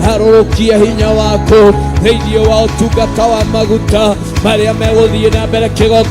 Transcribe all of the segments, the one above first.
Harũrũkia hinya waku thĩinĩ wa ũtungata wa maguta marĩa megũthiĩ na mbere kĩgo.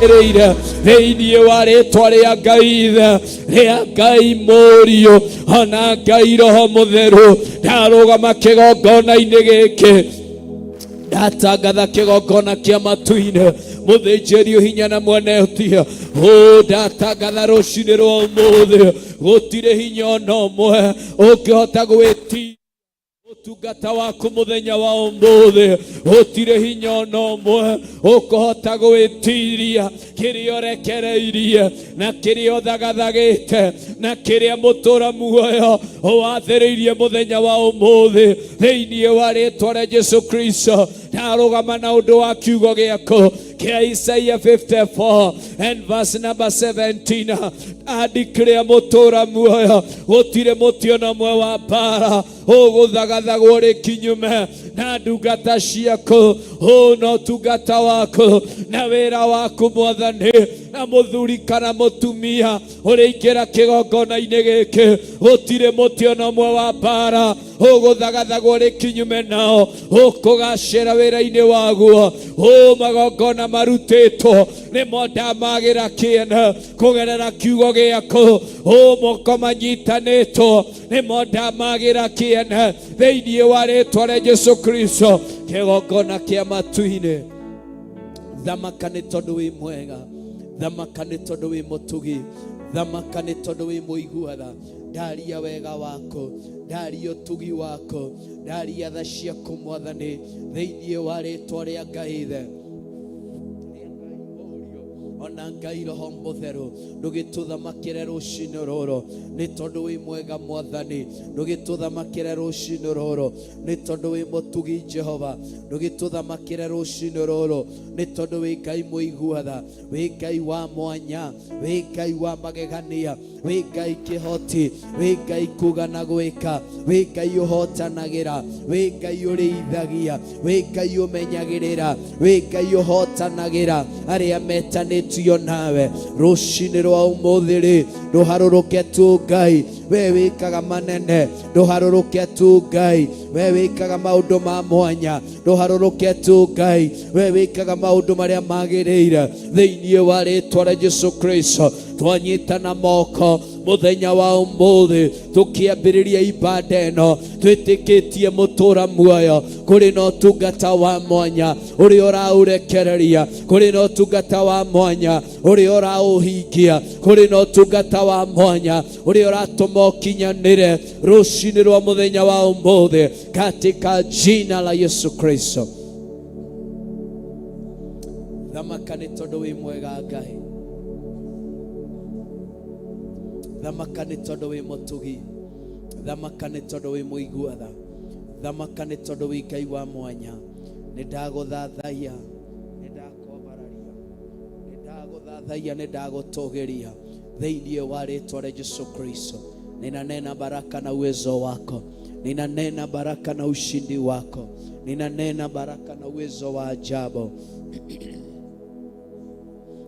Rĩire thĩinĩ wa rĩtwa rĩa Ngai Ithe, rĩa Ngai Mũriũ, ona Ngai Roho Mũtheru, ndarũgama kĩgongona-inĩ gĩkĩ, ndatangatha kĩgongona kĩa matu-inĩ, mũthĩnjĩri hinya na mwene ũtĩa. Ũ ndatangatha rũcinĩ rwa ũmũthĩ, gũtirĩ hinya ona ũmwe ũngĩhota gwĩti ũtungata waku mũthenya wa ũmũthĩ. Gũtirĩ hinya ona ũmwe ũkũhota gwĩtiria kĩrĩa ũrekereirie na kĩrĩa ũthagathagĩte na kĩrĩa mũtũra muoyo ũwathĩrĩirie mũthenya wa ũmũthĩ thĩinĩ wa rĩtwa rĩa Jesu Kristo. Ndarũgama na ũndũ wa kiugo gĩaku kĩa Isaia 54 and verse number 17, andikĩrĩa mũtũra muoyo gũtirĩ mũtĩ ona ũmwe wa mbara ũgũthagathagwo rĩ kinyume na ndungata ciaku, ũũ na ũtungata waku na wĩra waku Mwathani, na mũthuri kana mũtumia ũrĩingĩra kĩgongona-inĩ gĩkĩ, gũtirĩ mũtĩ ona ũmwe wa mbara ũgũthagathagwo rĩ kinyume nao, ũkũgacĩra wĩra-inĩ waguo. Ũ magongona marutĩtwo nĩmo ndamagĩra kĩene kũgerera kiugo gĩaku. Ũ moko manyitanĩtwo nĩmo ndamagĩra kĩene thĩinĩ wa rĩtwa rĩa Jesu Kristo. Kĩgongona kĩa matu-inĩ, thamaka nĩ tondũ wĩ mwega, thamaka nĩ tondũ wĩ mũtugi, thamaka nĩ tondũ wĩ mũiguatha. Ndaria wega waku, ndaria ũtugi waku, ndaria tha ciaku Mwathani, thĩinĩ wa rĩtwa rĩa Ngai Ithe, ona Ngai Roho Mũtheru. Ndũgĩtũthamakĩre rũcinĩ rũrũ nĩ tondũ wĩ mwega Mwathani. Ndũgĩtũthamakĩre rũcinĩ rũrũ nĩ tondũ wĩ mũtugi Jehova. Ndũgĩtũthamakĩre rũcinĩ rũrũ nĩ tondũ wĩ Ngai mũiguatha, wĩ Ngai wa mwanya, wĩ Ngai wa magegania, wĩ Ngai kĩhoti, wĩ Ngai kuga na gwĩka, wĩ Ngai ũhotanagĩra, wĩ Ngai ũrĩithagia, wĩ Ngai ũmenyagĩrĩra, wĩ Ngai ũhotanagĩra arĩa metanĩtio nawe. Rũcinĩ rwa ũmũthĩ rĩ, ndũharũrũke tu Ngai, we wĩkaga manene. Ndũharũrũke tu Ngai, we wĩkaga maũndũ ma mwanya. Ndũharũrũke tu Ngai, we wĩkaga maũndũ marĩa magĩrĩire. Thĩinĩ wa rĩtwa rĩa Jesu Kristo, twanyitana moko mũthenya wa ũmũthĩ tũkĩambĩrĩria ibanda ĩno, twĩtĩkĩtie mũtũra muoyo kũrĩ na ũtungata wa mwanya ũrĩa ũraũrekereria, kũrĩ na ũtungata wa mwanya ũrĩa ũraũhingia, kũrĩ na ũtungata wa mwanya ũrĩa ũratũma ũkinyanĩre rũcinĩ rwa mũthenya wa ũmũthĩ, katika jina la Yesu Kristo. Thamaka nĩ tondũ wĩ mwega Ngai, thamaka nĩ tondũ wĩ mũtugi, thamaka nĩ tondũ wĩ mũiguatha, thamaka nĩ tondũ wĩ Ngai wa mwanya. Nĩ ndagũthathaiya, nĩ ndakwambararia, nĩ ndagũthathaiya, nĩ ndagũtũgĩria thĩinĩ wa rĩtwa rĩa Jesu Kristo. Ninanena baraka na uwezo wako, ninanena baraka na ushindi wako, ninanena baraka na uwezo wa ajabu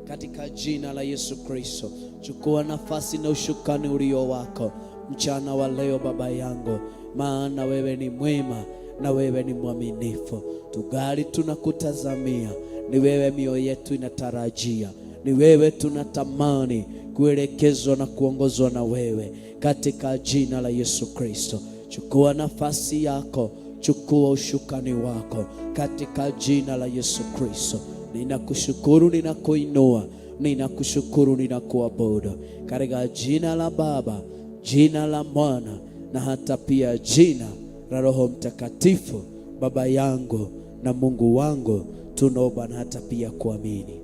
katika jina la Yesu Kristo. Chukua nafasi na ushukani ulio wako mchana wa leo, Baba yangu, maana wewe ni mwema na wewe ni mwaminifu. Tungali tunakutazamia, ni wewe mioyo yetu inatarajia, ni wewe tunatamani kuelekezwa na kuongozwa na wewe, katika jina la Yesu Kristo. Chukua nafasi yako, chukua ushukani wako katika jina la Yesu Kristo. Ninakushukuru, ninakuinua, ninakushukuru, ninakuabudu katika jina la Baba, jina la Mwana na hata pia jina la Roho Mtakatifu. Baba yangu na Mungu wangu, tunaomba na hata pia kuamini.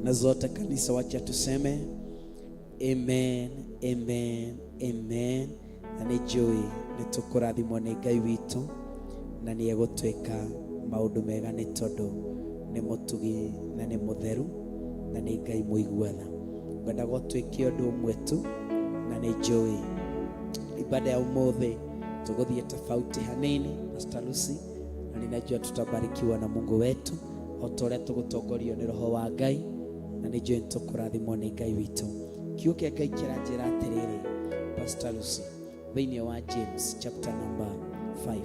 Na zote kanisa, wacha tuseme amen, amen, amen. Na nĩ njũĩ nĩ tũkũrathimwo nĩ Ngai witũ na nĩ egũtwĩka maũndũ mega nĩ tondũ nĩ mũtugi na nĩ mũtheru. Na nĩ Ngai mũigua tha. Ngwendaga ũtwĩke ũndũ ũmwe tu, na nĩ njũĩ ibada ya ũmũthĩ tũgũthiĩ tofauti hanini, Pastor Lucy, na ninajua tutabarikiwa na Mungu wetu o ta ũrĩa tũgũtongorio nĩ Roho wa Ngai, na nĩ njũĩ nĩtũkũrathimwo nĩ Ngai witũ. Kiugo kĩa Ngai kĩranjĩra atĩrĩrĩ, Pastor Lucy, thĩinĩ wa James chapter number 5,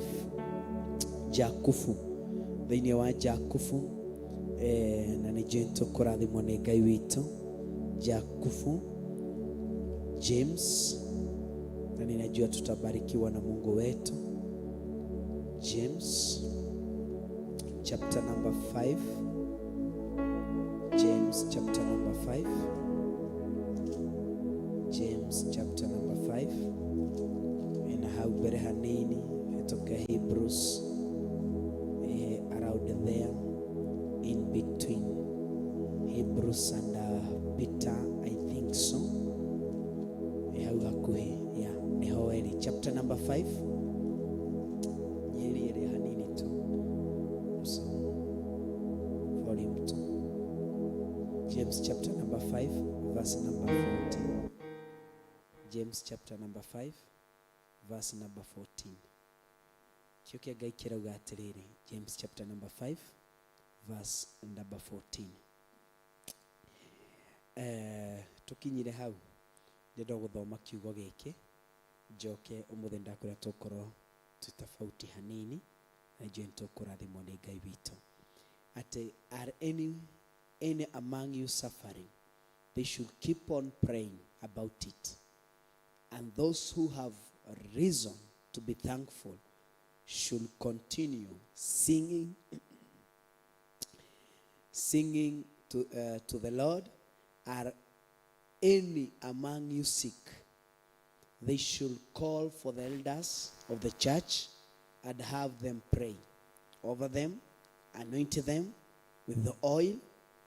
Jakubu, thĩinĩ wa Jakubu, na nĩ njũĩ nĩtũkũrathimwo nĩ Ngai witũ. Jakubu, James, na ninajua tutabarikiwa na Mungu wetu. James chapter number 5, James chapter number 5, James chapter number 5, ina hau mbere hanini hĩtũke Hebrews, around there in between Hebrews and Peter, I think so. Hau hakuhĩ, yeah, nĩho ĩrĩ, chapter number 5, nyeri ĩrĩ hanini tu, so volume 2, James chapter number 5 verse number 14, James chapter number 5 verse number 14. Kĩo kĩa Ngai kĩrauga atĩrĩrĩ, James chapter number 5 verse number 14. Tũkinyire hau, ndĩrenda gũthoma kiugo gĩkĩ njoke. Ũmũthĩ ndakwĩra tũkorwo twĩ tofauti hanini, na njũĩ nĩtũkũrathimwo nĩ Ngai witũ. Atĩ are any among you suffering? They should keep on praying about it, and those who have reason to be thankful should continue singing to the Lord. Are any among you sick? They should call for the elders of the church and have them pray over them, anoint them with the oil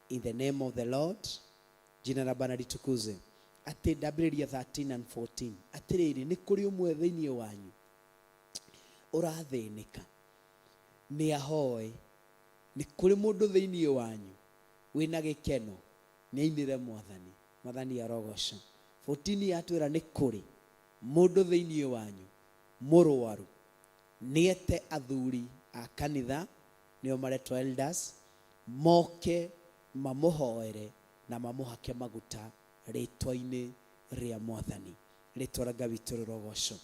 in the name of the Lord. Jina la Bwana litukuzwe. Atĩ ndambĩrĩria 13 and 14. Atĩrĩrĩ, nĩ kũrĩ ũmwe thĩinĩ wanyu ũrathĩnĩka? Nĩ ahoe. Nĩ kũrĩ mũndũ thĩinĩ wanyu wĩna gĩkeno? Nĩ ainĩre Mwathani. Mwathani arogocwo. 14 yatwĩra, nĩ kũrĩ mũndũ thĩinĩ wanyu mũrwaru? Nĩete athuri a kanitha, nĩo maretwo elders, moke mamũhoere na mamũhake maguta rĩtwa-inĩ rĩa Mwathani. Rĩtwa rĩa Ngai witũ rĩrogocwo.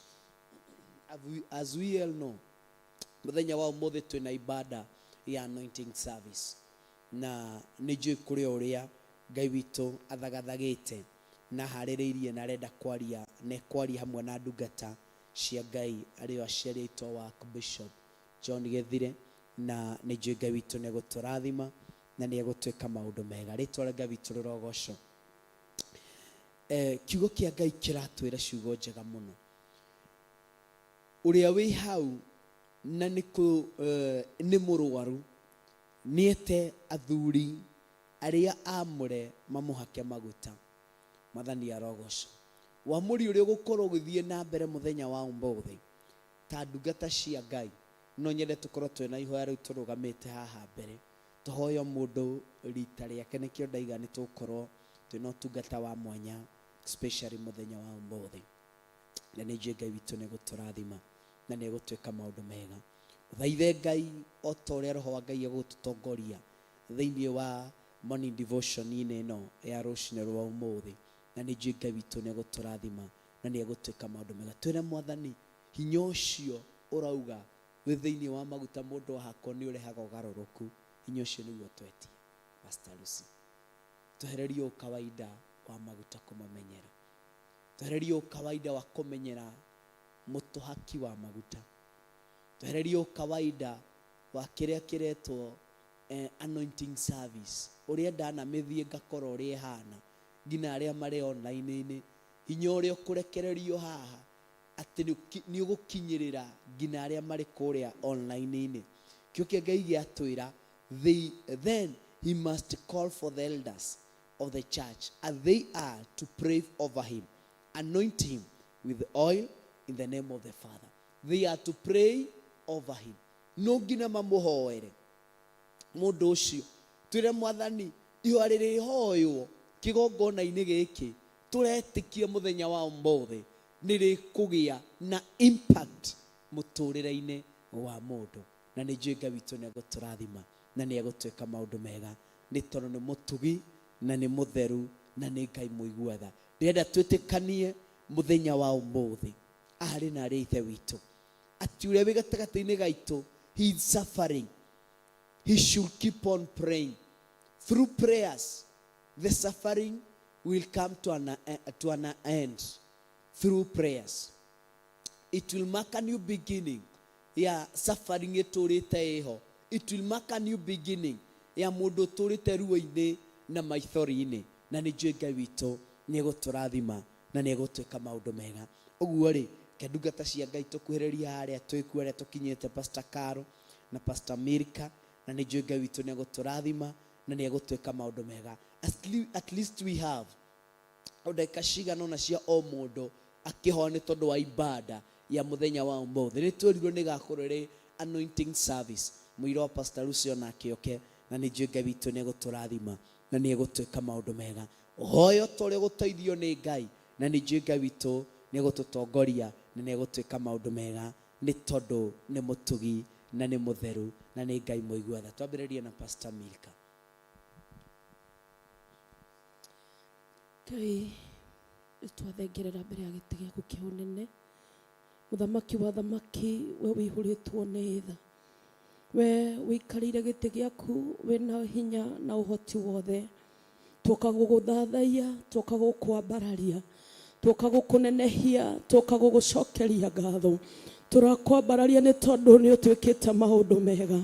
As we all know, mũthenya wa ũmũthĩ twĩna ibada ya anointing service, na nĩ njũĩ kũrĩ o ũrĩa Ngai witũ athagathagĩte na harĩrĩirie na arenda kwaria na ekwaria hamwe na ndungata cia Ngai, arĩo aciari aitũ wa Bishop John Gĩthire, na nĩ njũĩ Ngai witũ nĩ egũtũrathima na nĩ egũtwĩka maũndũ mega. Rĩtwa rĩa Ngai witũ rĩrogocwo. Kiugo kĩa Ngai kĩratwĩra ciugo njega mũno. Ũrĩa wĩ hau na nĩ mũrwaru, nĩete athuri arĩa amũre mamũhake maguta. Mwathani arogocwo. Wamũri ũrĩa ũgũkorwo ũgĩthiĩ na mbere mũthenya wa ũmũthĩ, ta ndungata cia Ngai, no nyende tũkorwo twĩna ihoya rĩu tũrũgamĩte haha mbere, tũhoe o mũndũ rita rĩake. Nĩkĩo ndaiga nĩ tũgũkorwo twĩna ũtungata wa mwanya, especially mũthenya wa ũmũthĩ, na nĩ njũĩ Ngai witũ nĩ gũtũrathima na nĩ egũtwĩka maũndũ mega. Ũthaithe Ngai o ta ũrĩa Roho wa Ngai egũtũtongoria thĩinĩ wa morning devotion-inĩ ĩno ya rũcinĩ rwa ũmũthĩ, na nĩ njũĩ Ngai witũ nĩ egũtũrathima na nĩ egũtwĩka maũndũ mega. Twĩre Mwathani hinya ũcio ũrauga wĩ thĩinĩ wa maguta mũndũ ahakwo nĩ ũrehaga ũgarũrũku, hinya ũcio nĩguo twetie. Pastor Lucy, twehererie ũkawaida wa maguta kũmamenyera, twehererie ũkawaida wa kũmenyera mũtũhaki wa maguta, twehererie ũkawaida wa kĩrĩa kĩretwo anointing service, ũrĩa ndanamĩthiĩ ngakora ũrĩa ĩhana, nginya arĩa marĩ online-inĩ, hinya ũrĩa ũkũrekererio haha atĩ nĩ ũgũkinyĩrĩra nginya arĩa marĩ kũrĩa online-inĩ. Kĩo kĩa Ngai gĩatwĩra, then he must call for the elders of the church, and they are to pray over him, anoint him with oil in the name of the Father. They are to pray over him. No nginya mamũhoere mũndũ ũcio. Twĩre Mwathani Ihoya rĩrĩhoywo kĩgongona-inĩ gĩkĩ tũretĩkia mũthenya wa ũmũthĩ nĩ rĩkũgĩa na impact mũtũrĩre-inĩ wa mũndũ. Na nĩ njũĩ Ngai witũ nĩ egũtũrathima na nĩ egũtwĩka maũndũ mega, nĩ tondũ nĩ mũtugi na nĩ mũtheru na nĩ Ngai mũigua tha. Ndĩrenda twĩtĩkanie mũthenya wa ũmũthĩ, arĩ na arĩ a Ithe witũ, atĩ ũrĩa wĩ gatagatĩ-inĩ gaitũ, he is suffering, he should keep on praying. Through prayers, the suffering will come to an end. Through prayers. It will mark a new beginning ya suffering ĩtũrĩte ĩho. It will mark a new beginning ya mũndũ ũtũrĩte ruo-inĩ na maithori-inĩ. Na nĩ njũĩ Ngai witũ nĩ egũtũrathima na nĩ egũtwĩka maũndũ mega. Ũguo rĩ, reke ndungata cia Ngai tũkuhĩrĩrie harĩa twĩkuo harĩa tũkinyĩte Pastor Caro na Pastor Milka, na nĩ njũĩ Ngai witũ nĩ egũtũrathima na nĩ egũtwĩka maũndũ mega. At least we have o ndagĩka cigana ũna cia o mũndũ akĩhoya nĩ tondũ wa ibada ya mũthenya wa ũmũthĩ. Nĩ twerirwo nĩ ĩgakorwo ĩrĩ anointing service. Mũira wa Pastor Lucy onake oke, na nĩ njũĩ Ngai witũ nĩ egũtũrathima na nĩ egũtwĩka maũndũ mega. Ũhoe o ta ũrĩa ũgũteithio nĩ Ngai, na nĩ njũĩ Ngai witũ nĩ egũtũtongoria na nĩ egũtwĩka maũndũ mega, nĩ tondũ nĩ mũtugi na nĩ mũtheru na nĩ Ngai mũigua tha. Twambĩrĩrie na Pastor Milka. Ngai, nĩ twathengerera mbere ya gĩtĩ gĩaku kĩa ũnene, mũthamaki wa thamaki, we wĩihũrĩtwo nĩ tha, we wĩikarĩire gĩtĩ gĩaku wĩna hinya na ũhoti wothe. Twoka gũgũthathaiya, twoka gũkwambararia, twoka gũkũnenehia, twoka gũgũcokeria ngatho. Tũrakwambararia nĩ tondũ nĩ ũtwĩkĩte maũndũ mega.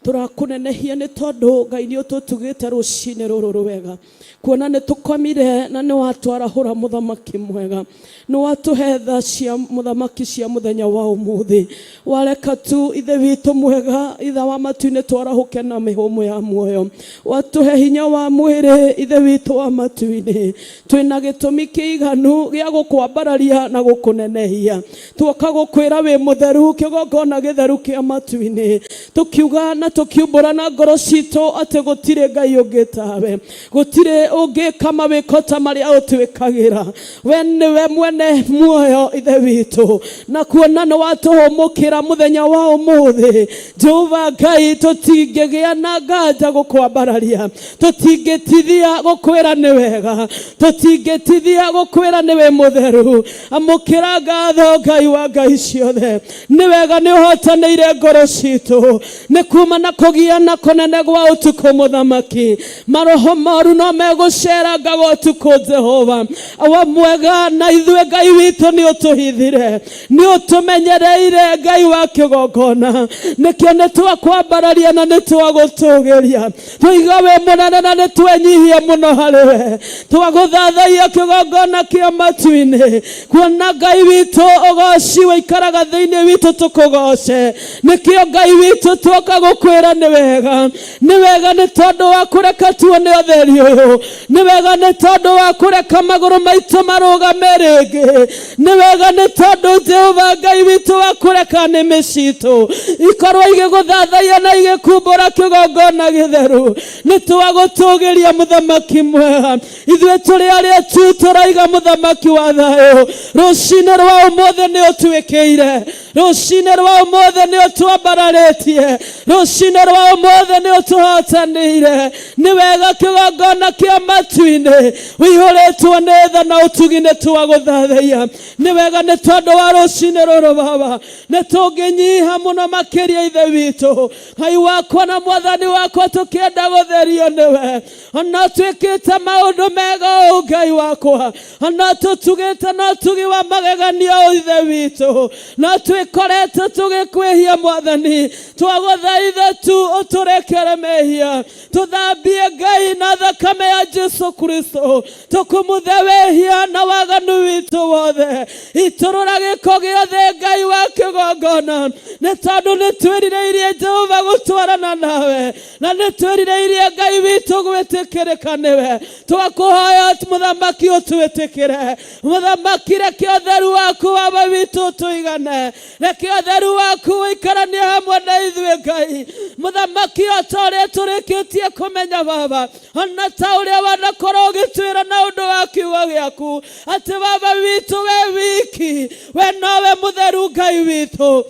Tũrakũnenehia nĩ tondũ Ngai nĩ ũtũtugĩte rũcinĩ rũrũ rwega. Kuona nĩ tũkomire na nĩ watwarahũra mũthamaki mwega. Nĩ watũhe tha cia mũthamaki cia mũthenya wa ũmũthĩ. Wareka tu Ithe witũ mwega, Ithe wa matu-inĩ, twarahũke na mĩhũmũ ya muoyo. Watũhe hinya wa mwĩrĩ, Ithe witũ wa matu-inĩ. Twĩna gĩtũmi kĩiganu gĩa gũkwambararia na gũkũnenehia. Tuoka gũkwĩra wĩ mũtheru, kĩgongona gĩtheru kĩa matu-inĩ. Tũkiuga na tũkiumbũra na ngoro citũ atĩ gũtirĩ Ngai ũngĩ tawe. Gũtirĩ ũngĩka mawĩko ta marĩa ũtwĩkagĩra. We nĩwe mwene muoyo, Ithe witũ. Na kuona nĩ watũhũmũkĩra mũthenya wa ũmũthĩ, Jehova Ngai, tũtingĩgĩa na nganja gũkwambararia. Tũtingĩtithia gũkwĩra nĩ wega. Tũtingĩtithia gũkwĩra nĩ wĩ mũtheru. Amũkĩra ngatho, Ngai wa Ngai ciothe. Nĩ wega nĩ ũhotanĩire ngoro citũ. Nĩ kuma na kũgiana kũnene gwa ũtukũ, mũthamaki. Maroho moru no megũcerangaga ũtukũ, Jehova. Awa mwega na ithuĩ, Ngai witũ, nĩ ũtũhithire, nĩ ũtũmenyereire, Ngai wa kĩgongona. Nĩkĩo nĩ twakwambararia na nĩ twagũtũgĩria. Tũiga wĩ mũnene na nĩ twenyihia mũno harĩ we. Twagũthathaiya kĩgongona kĩa matu-inĩ. Kuona Ngai witũ ũgoci ũikaraga thĩinĩ witũ, tũkũgoce. Nĩkĩo Ngai witũ twoka gũkwĩra nĩ wega. Nĩ wega nĩ tondũ wa kũreka tuone ũtheri ũyũ. Nĩ wega nĩ tondũ wa kũreka magũrũ maitũ marũgame rĩngĩ. Nĩ wega nĩ tondũ Jehova Ngai witũ wa kũreka nĩmĩ citũ ikorwo igĩgũthathaiya na igĩkumbũra kĩgongona gĩtheru. Nĩ twagũtũgĩria mũthamaki mwega. Ithuĩ tũrĩ arĩa tu tũraiga mũthamaki wa thayũ. Rũcinĩ rwa ũmũthĩ nĩ ũtwĩkĩire. Rũcinĩ rwa ũmũthĩ nĩ ũtwambararĩtie. Rũcinĩ rwa ũmũthĩ nĩ ũtũhotanĩire. Nĩ wega kĩgongona kĩa matu-inĩ wĩihũrĩtwo nĩ tha na ũtugi, nĩ twagũthathaiya. Nĩ wega nĩ tondũ wa rũcinĩ rũrũ, Baba. Nĩ tũngĩnyiha mũno makĩria, Ithe witũ, Ngai wakwa na Mwathani wakwa, tũkĩenda gũtherio nĩwe. Ona twĩkĩte maũndũ mega ũũ, Ngai wakwa, ona tũtugĩte na ũtugi wa magegania ũũ, Ithe witũ, no twĩkorete tũgĩkwĩhia, Mwathani. Twagũthaitha tu ũtũrekere mehia, tũthambie, Ngai, na thakame ya Jesu Kristo, tũkumuthe wĩhia na waganu witũ wothe. Itũrũra gĩko gĩothe, Ngai wa kĩgongona, nĩ tondũ nĩ twĩrirĩirie, Jehova, gũtwarana nawe, na nĩ twĩrirĩirie, Ngai witũ, gwĩtĩkĩrĩka nĩwe. Twakũhoya, mũthamaki, ũtwĩtĩkĩre. Mũthamaki, reke ũtheru waku, Baba witũ, ũtũigane. Reke ũtheru waku ũikaranie hamwe na ithuĩ Ngai. Mũthamaki, o ta ũrĩa tũrĩkĩtie kũmenya Baba, ona ta ũrĩa wanakorwo ũgĩtwĩra na ũndũ wa kiugo gĩaku atĩ Baba witũ we wiki, we nowe mũtheru Ngai witũ.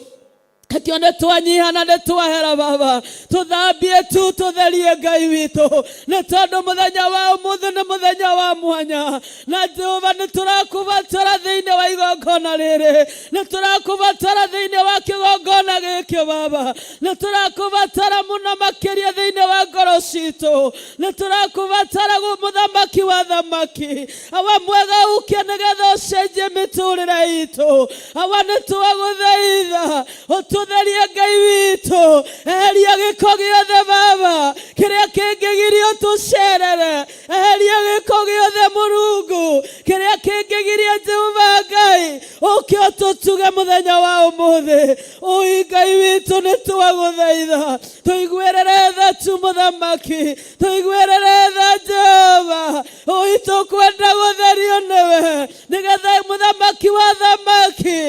Akio nĩ twanyiha na nĩ twahera Baba, tũthambie tu tũtherie Ngai witũ, nĩ tondũ mũthenya wa ũmũthĩ nĩ mũthenya wa mwanya, na Jehova nĩ tũrakũbatara thĩinĩ wa igongona rĩrĩ, nĩ tũrakũbatara thĩinĩ wa kĩgongona gĩkĩ Baba, nĩ tũrakũbatara mũno makĩria thĩinĩ wa ngoro citũ, nĩ tũrakũbatara mũthamaki wa thamaki, awa mwega ũke nĩgetha ũcenjie mĩtũrĩre itũ, awa nĩ twagũthaitha ũtũtherie Ngai witũ, eheria gĩko gĩothe Baba kĩrĩa kĩngĩgiria ũtũcerere, eheria gĩko gĩothe Mũrungu kĩrĩa kĩngĩgiria Jehova Ngai ũke ũtũtuge mũthenya wa ũmũthĩ. Ũi Ngai witũ nĩ twagũthaitha tũiguĩrĩre tha tu mũthamaki, tũiguĩrĩre tha Jehova, ũi tũkwenda gũtherio nĩwe nĩgetha mũthamaki wa thamaki,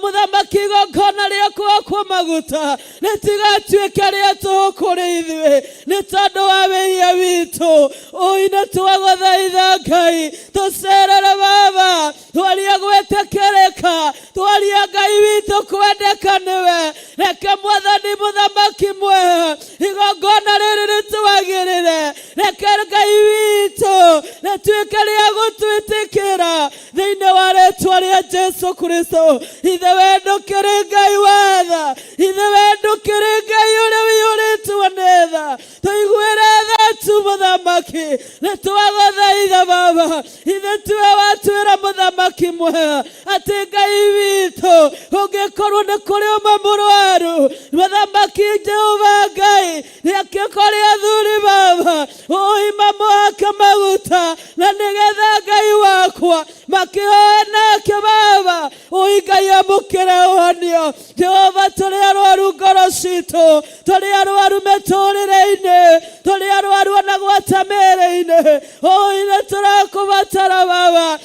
mũthamaki igongona rĩaku akwo maguta rĩtigatuĩke rĩa tũhũ kũrĩ ithuĩ nĩ tondũ wa wĩhia witũ. Ũi nĩ twagũthaitha Ngai tũcerere Baba, twaria gwĩtĩkĩrĩka, twaria Ngai witũ kwendeka nĩwe. Reke mwathani mũthamaki mwega igongona rĩrĩ rĩtwagĩrĩre, reke Ngai witũ rĩtuĩke rĩa gũtwĩtĩkĩra thĩinĩ wa rĩtwa rĩa Jesu Kristo. Ithe we ndũkĩrĩ Ngai wa tha, ithe we ndũkĩrĩ Ngai ũrĩa ũiyũrĩtwo nĩ tha, tũiguĩre tha tu mũthamaki, nĩ twagũthaitha Baba, ithe tiwe watwĩra mũthamaki mwega atĩ Ngai witũ ũngĩkorwo nĩ kũrĩ ũmwe mũrwaru, mũthamaki Jehova Ngai nĩakĩkore athuri Baba ũi mamũhake maguta, na nĩgetha Ngai wakwa makĩhoe nake Baba ũi Ngai amũkĩre ũhonio. Jehova tũrĩ arwaru ngoro citũ, tũrĩ arwaru mĩtũrĩre-inĩ, tũrĩ arwaru ona gwata mĩĩrĩ-inĩ, ũi nĩ tũrakũbatara Baba.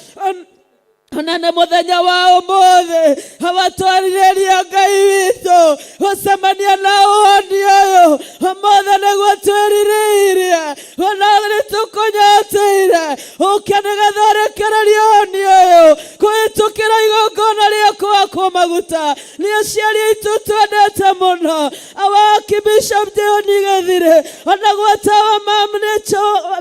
Ona nĩ mũthenya wa ũmũthĩ abatwarithĩria Ngai witũ gũcemania na ũhoni ũyũ ũmũthĩ nĩguo twĩrirĩirie, ona nĩ tũkũnyotĩire ũke nĩgetha ũrekererie ũhoni ũyũ kũhĩtũkĩra igongona rĩa kũhakwo maguta nĩ aciari aitũ twendete mũno, awaki Bishop John Gĩthirĩ ona gwatawa mam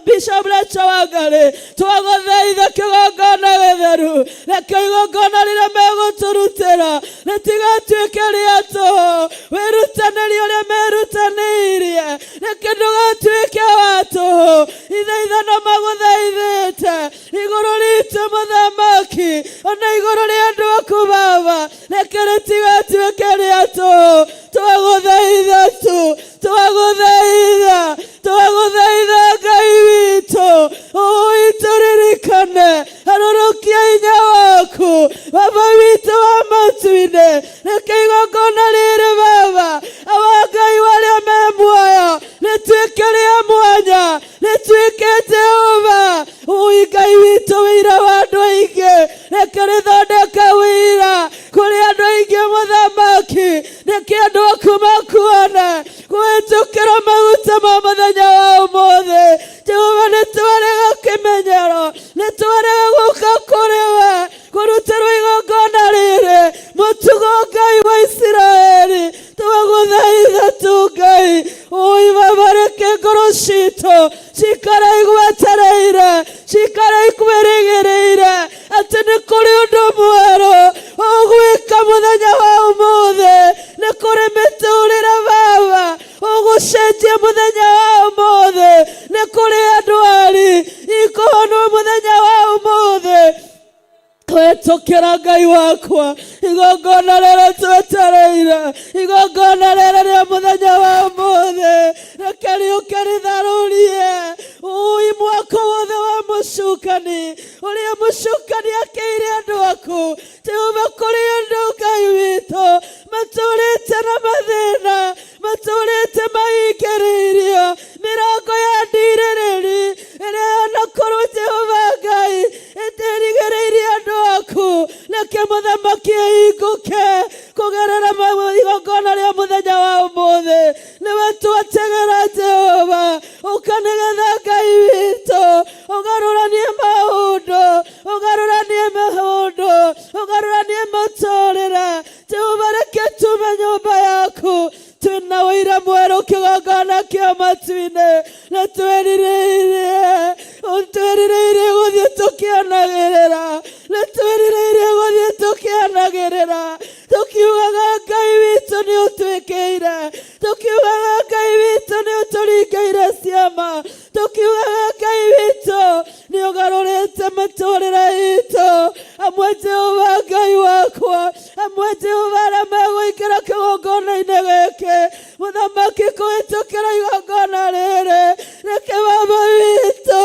Bishop Rachel Wangari, twagũthaitha kĩgongona gĩtheru, reke igongona rĩrĩa megũtũrutĩra rĩtigatuĩke rĩa tũhũ, wĩrutanĩrie ũrĩa merutanĩirie, reke ndũgatuĩke wa tũhũ. Ithaithano magũthaithĩte igũrũ ritũ mũthamaki, ona igũrũ rĩa andũ aku Baba, reke rĩtigatuĩke rĩa tũhũ. Twagũthaitha tu, twagũthaitha, twagũthaitha Ngai witũ, ũi tũririkane, harũrũkia hinya waku Baba witũ wa matu-inĩ, reke igongona rĩrĩ Baba, awa Ngai warĩa me muoyo rĩtuĩke rĩa mwanya, rĩtuĩke Jehova ũi Ngai witũ wĩira wa andũ aingĩ, reke rĩthondeke wĩira kũrĩ andũ aingĩ mũthamaki, reke andũ aku makuone kũhĩtũkĩra maguta ma mũthenya wa ũmũthĩ. Jehova nĩ twarega kĩmenyero, nĩ twarega gũka kũrĩ we kũrutĩrwo igongona rĩrĩ mũtugo Ngai wa Isiraeli, twagũthaitha tu Ngai ũi Baba, reke ngoro citũ cikare igwetereire, cikare ikwĩrĩgĩrĩire atĩ nĩ kũrĩ ũndũ mwerũ ũgwĩka mũthenya wa ũmũthĩ, nĩ kũrĩ mĩtũrĩre Baba ũgũcenjia mũthenya wa ũmũthĩ, nĩ kũrĩ andũ ari ikũhonwo mũthenya wa ũmũthĩ. Kũhĩtũkĩra Ngai wakwa igongona rĩrĩ twetereire, igongona rĩrĩ rĩa mũthenya wa ũmũthĩ, reke rĩũke rĩtharũrie ũi mwako wothe wa mũcukani ũrĩa mũcukani akĩire andũ aku. Jehova kũrĩ andũ Ngai witũ matũrĩte na mathĩna, matũrĩte mahingĩrĩirio mĩrango ya ndirĩrĩri ĩrĩa onakorwo Jehova Ngai ĩtĩrigĩrĩirie andũ aku, reke mũthamaki ahingũke. twĩrirĩirie gũthiĩ tũkĩanagĩrĩra, nĩ twĩrirĩirie gũthiĩ tũkĩanagĩrĩra, tũkiugaga Ngai witũ nĩ ũtwĩkĩire, tũkiugaga Ngai witũ nĩ ũtũringĩire ciama, tũkiugaga Ngai witũ nĩ ũgarũrĩte mĩtũrĩre itũ. Amwe Jehova Ngai wakwa, amwe Jehova arĩa megũikara kĩgongona-inĩ gĩkĩ, mũthamaki kũhĩtũkĩra igongona rĩrĩ, reke baba witũ,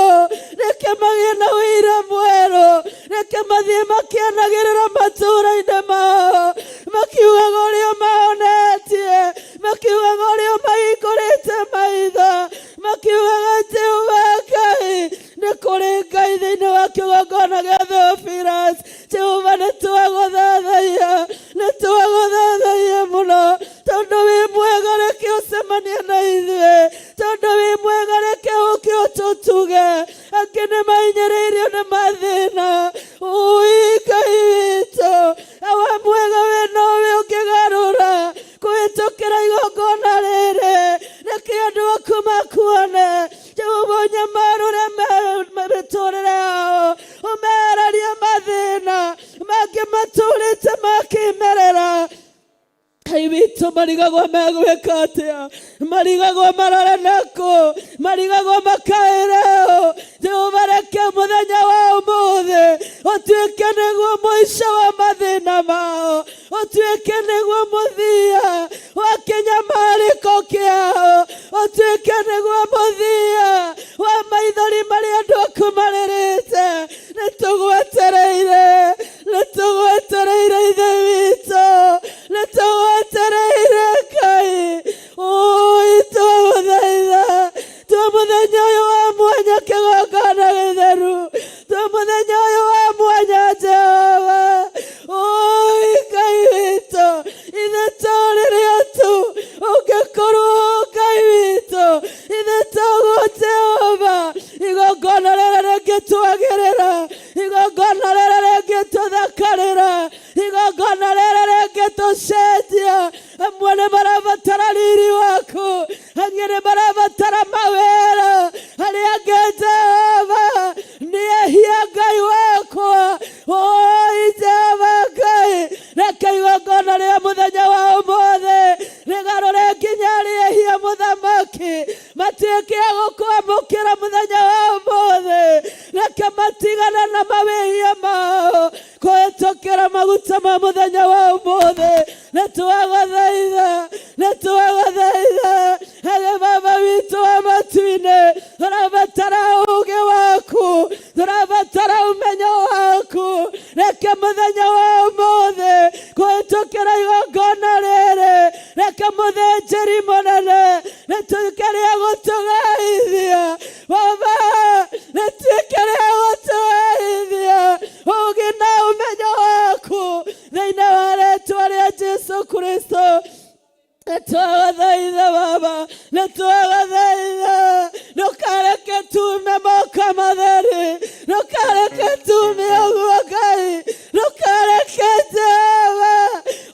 reke magĩe na ũira mwerũ, reke mathiĩ makĩanagĩrĩra matũũra-inĩ mao, makiugaga ũrĩa mahonetie, makiugaga ũrĩa mahingũrĩte maitho, makiugaga Jehova Ngai nĩ kũrĩ Ngai thĩinĩ wa kĩgongona gĩa Theophilus. Jehova nĩ twagũthathaiya, nĩ twagũthathaiya mũno, tondũ wĩ mwega, reke ũcemanie na ithuĩ, tondũ wĩ mwega, reke ũke ũtũtuge. Angĩ nĩ mahinyĩrĩirio nĩ mathĩna, ũi Ngai witũ, awa mwega we nowe ũngĩgarũra kũhĩtũkĩra igongona rĩrĩ, reke andũ aku makuone. Jehova ũnyamarũre mĩtũrĩre yao, ũmerarie mathĩna mangĩ matũrĩte makĩmerera. Ngai witũ, marigagwo megwĩka atĩa, marigagwo marore nakũ, marigagwo makaĩre ũ. Jehova reke mũthenya wa ũmũthĩ ũtuĩke nĩguo mũico wa mathĩna mao, ũtuĩke nĩguo mũthia wa kĩnyamarĩko kĩao, ũtuĩke nĩguo mũthia wa maithori marĩa andũ aku marĩrĩte. Nĩ tũgwetereire, nĩ tũgwetereire Ithe witũ, nĩ tũgwetereire Ngai. Ũi twagũthaitha, twa mũthenya ũyũ wa mwanya kĩgongona gĩtheru, twa mũthenya ũyũ wa mwanya Jehova. Ũi Ngai witũ, ithe to rĩrĩa tu ũngĩkorwo Ngai witũ, ithe toguo Jehova, igongona rĩrĩ rĩngĩtwagĩrĩra, igongona rĩrĩ rĩngĩtũthakarĩra, igongona rĩrĩ rĩngĩtũcenjia. Amwe nĩ marabatara riri waku, angĩ nĩ marabatara mawĩra, arĩa angĩ Jehova nĩ ehia Ngai wakwa. Oi Jehova Ngai, reke igongona rĩa mũthenya wa ũmũthĩ rĩgarũre nginya arĩa ehia mũthamaki matuĩke a gũkwamũkĩra mũthenya wa ũmũthĩ. Reke matigane na mawĩhia mao kũhĩtũkĩra maguta ma mũthenya wa ũmũthĩ. Nĩ twagũthaitha, nĩ twagũthaitha harĩ Baba witũ wa matu-inĩ, tũrabatara ũũgĩ waku, tũrabatara ũmenyo waku. Reke mũthenya wa ũmũthĩ kũhĩtũkĩra igongona rĩrĩ, reke mũthĩnjĩri mũnene rĩtuĩke rĩa gũtũgaithia. Baba, rĩtuĩke rĩa gũtũgaithia ũũgĩ na ũmenyo waku thĩinĩ wa rĩtwa rĩa Jesu Kristo. Nĩtwagũthaitha Baba, nĩtwagũthaitha, ndũkareke tume moko matheri, ndũkareke tume ũguo Ngai, ndũkareke Jehova,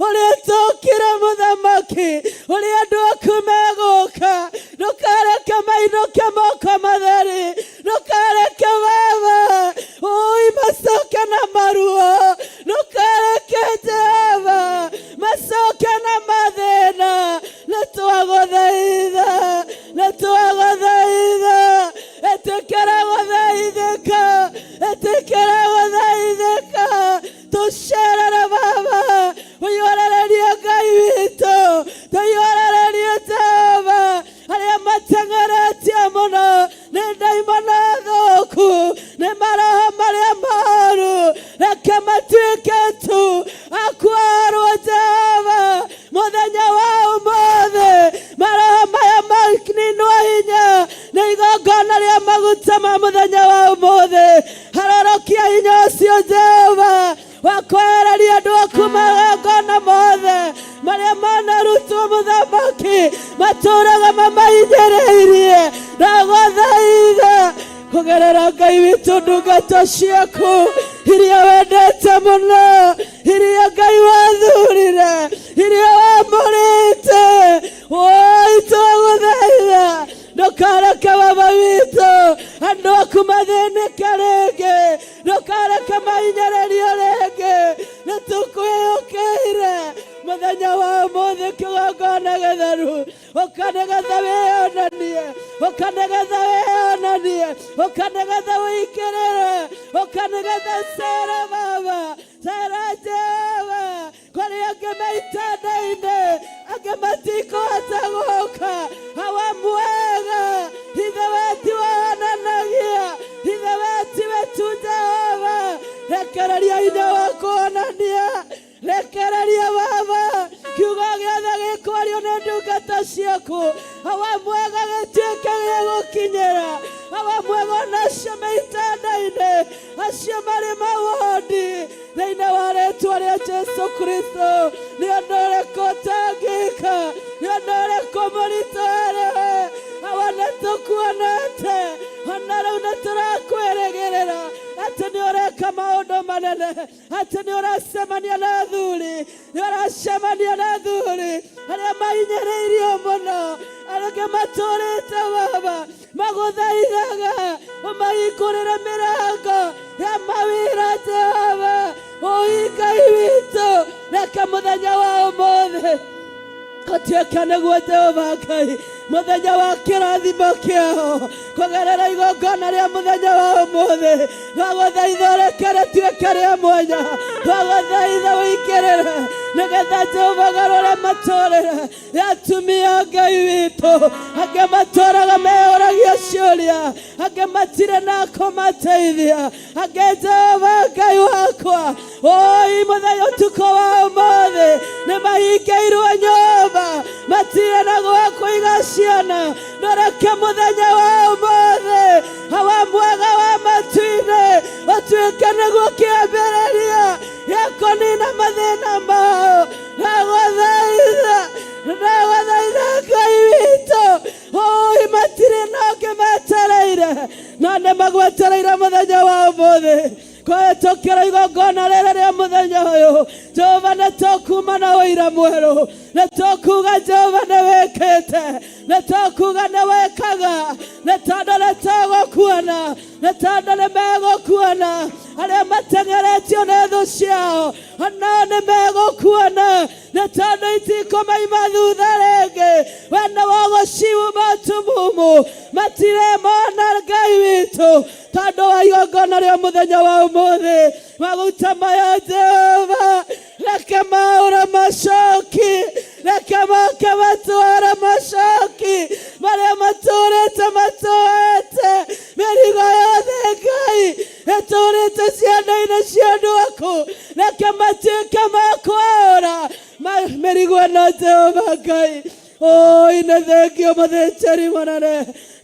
ũrĩa tũkire mũthamaki, ũrĩa andũ aku megũka, ndũkareke mainũke moko matheri, ndũkareke Baba, ũi macoke na maruo, ndũkareke Jehova macoke na mathĩna. Nĩtwagũthaitha, nĩtwagũthaitha, ĩtĩkĩra gũthaithĩka, ĩtĩkĩra gũthaithĩka, tũcerere Baba, ũihũrĩrĩrie Ngai witũ, tũihũrĩrĩrie Jehova, arĩa mateng'eretie mũno nĩ ndaimono thũku, nĩ maroho marĩa moru, reke matuĩke tu akuarwo Jehova mũthenya wa ũmũthĩ. Maroho maya maninwo hinya nĩ igongona rĩa maguta ma mũthenya wa ũmũthĩ. Harorokia hinya ũcio Jehova wa kwehereria andũ aku magongona mothe marĩa manarutwo mũthamaki matũraga mamahinyĩrĩirie. Ndagũthaitha kũgerera Ngai witũ ndungata ciaku iria wendete mũno, iria Ngai wathurire, iria wamũrĩte, woi twagũthaitha, ndũkareke Baba witũ Andũ aku mathĩnĩke rĩngĩ, ndũkareke mahinyĩrĩrio rĩngĩ. Nĩ tũkwĩũkĩire mũthenya wa ũmũthĩ kĩgongona gĩtheru, ũka nĩgetha wĩonanie, ũka nĩgetha wĩonanie, ũka nĩgetha ũikĩrĩre, ũka nĩgetha ũcere Baba, cera Jehova. Kũrĩ angĩ me itanda-inĩ, angĩ matikũhota gũka. Hawa mwega, ithe wetu wonanagia, ithe wetu wetu Jehova, rekereria hinya wa kuonania, rekereria Baba, kiugo gĩothe gĩkwario nĩ ndungata ciaku, hawa mwega gĩtuĩke gĩgũkinyĩra, hawa mwega ona acio me itanda-inĩ, acio marĩ mawondi, thĩinĩ wa rĩtwa rĩa Jesu Kristo. Nĩ ũndũ ũrĩkũ ũtangĩka? Nĩ ũndũ ũrĩkũ mũritũ harĩ we? Awa, nĩ tũkuonete, ona rĩu nĩ tũrakwĩrĩgĩrĩra atĩ nĩ ũreka maũndũ manene, atĩ nĩ ũracemania na athuri, nĩ ũracemania na athuri arĩa mahinyĩrĩirio mũno, arĩa matũrĩte Baba magũthaithaga ũmahingũrĩre mĩrango ya mawĩra. Jehova ũi Ngai witũ, reke mũthenya wa ũmũthĩ ũtuĩke nĩguo Jehova Ngai mũthenya wa kĩrathimo kĩao kũgerera igongona rĩa mũthenya wa ũmũthĩ. Twagũthaitha ũreke rĩtuĩke rĩa mwanya, twagũthaitha ũikĩrĩre nĩgetha Jehova garũre matũrĩre ya atumia. Ngai witũ, angĩ matũraga meyũragia ciũria, angĩ matirĩ na kũmateithia, angĩ Jehova Ngai wakwa oi mũthenya ũtukũ wa ũmũthĩ nĩ mahingĩirwo nyũmba, matirĩ na gwa kũiga ciana. Ndũreke mũthenya wa ũmũthĩ, hawa mwega wa matu-inĩ, ũtuĩke nĩguo kĩambĩrĩria gĩa kũnina mathĩna mao. Ndagũthaitha, ndagũthaitha Ngai witũ, oi matirĩ na ũngĩ metereire, no nĩ magwetereire mũthenya wa ũmũthĩ kũhĩtũkĩra igongona rĩrĩ rĩa mũthenya ũyũ. Jehova, nĩ tũkuma na ũira mwerũ, nĩ tũkuga Jehova nĩ wĩkĩte, nĩ tũkuga nĩ wĩkaga, nĩ tondũ nĩ tũgũkuona, nĩ tondũ nĩ megũkuona. Arĩa mateng'eretio nĩ thũ ciao onao nĩ megũkuona, nĩ tondũ itikũmaima thutha rĩngĩ. We nĩ wogũciuma tumumu, matirĩ mona Ngai witũ, tondũ wa igongona rĩa mũthenya wa ũmũthĩ. Maguta maya Jehova, reke maũra macoki, reke moke matwara macoki marĩa matũrĩte matũete mĩrigo yothe Ngai ĩtũrĩte ciana-inĩ cia andũ aku. Reke matuĩke makwaũra mĩrigo ĩno. Jehova Ngai oi, nĩ thengio mũthĩnjĩri mũnene,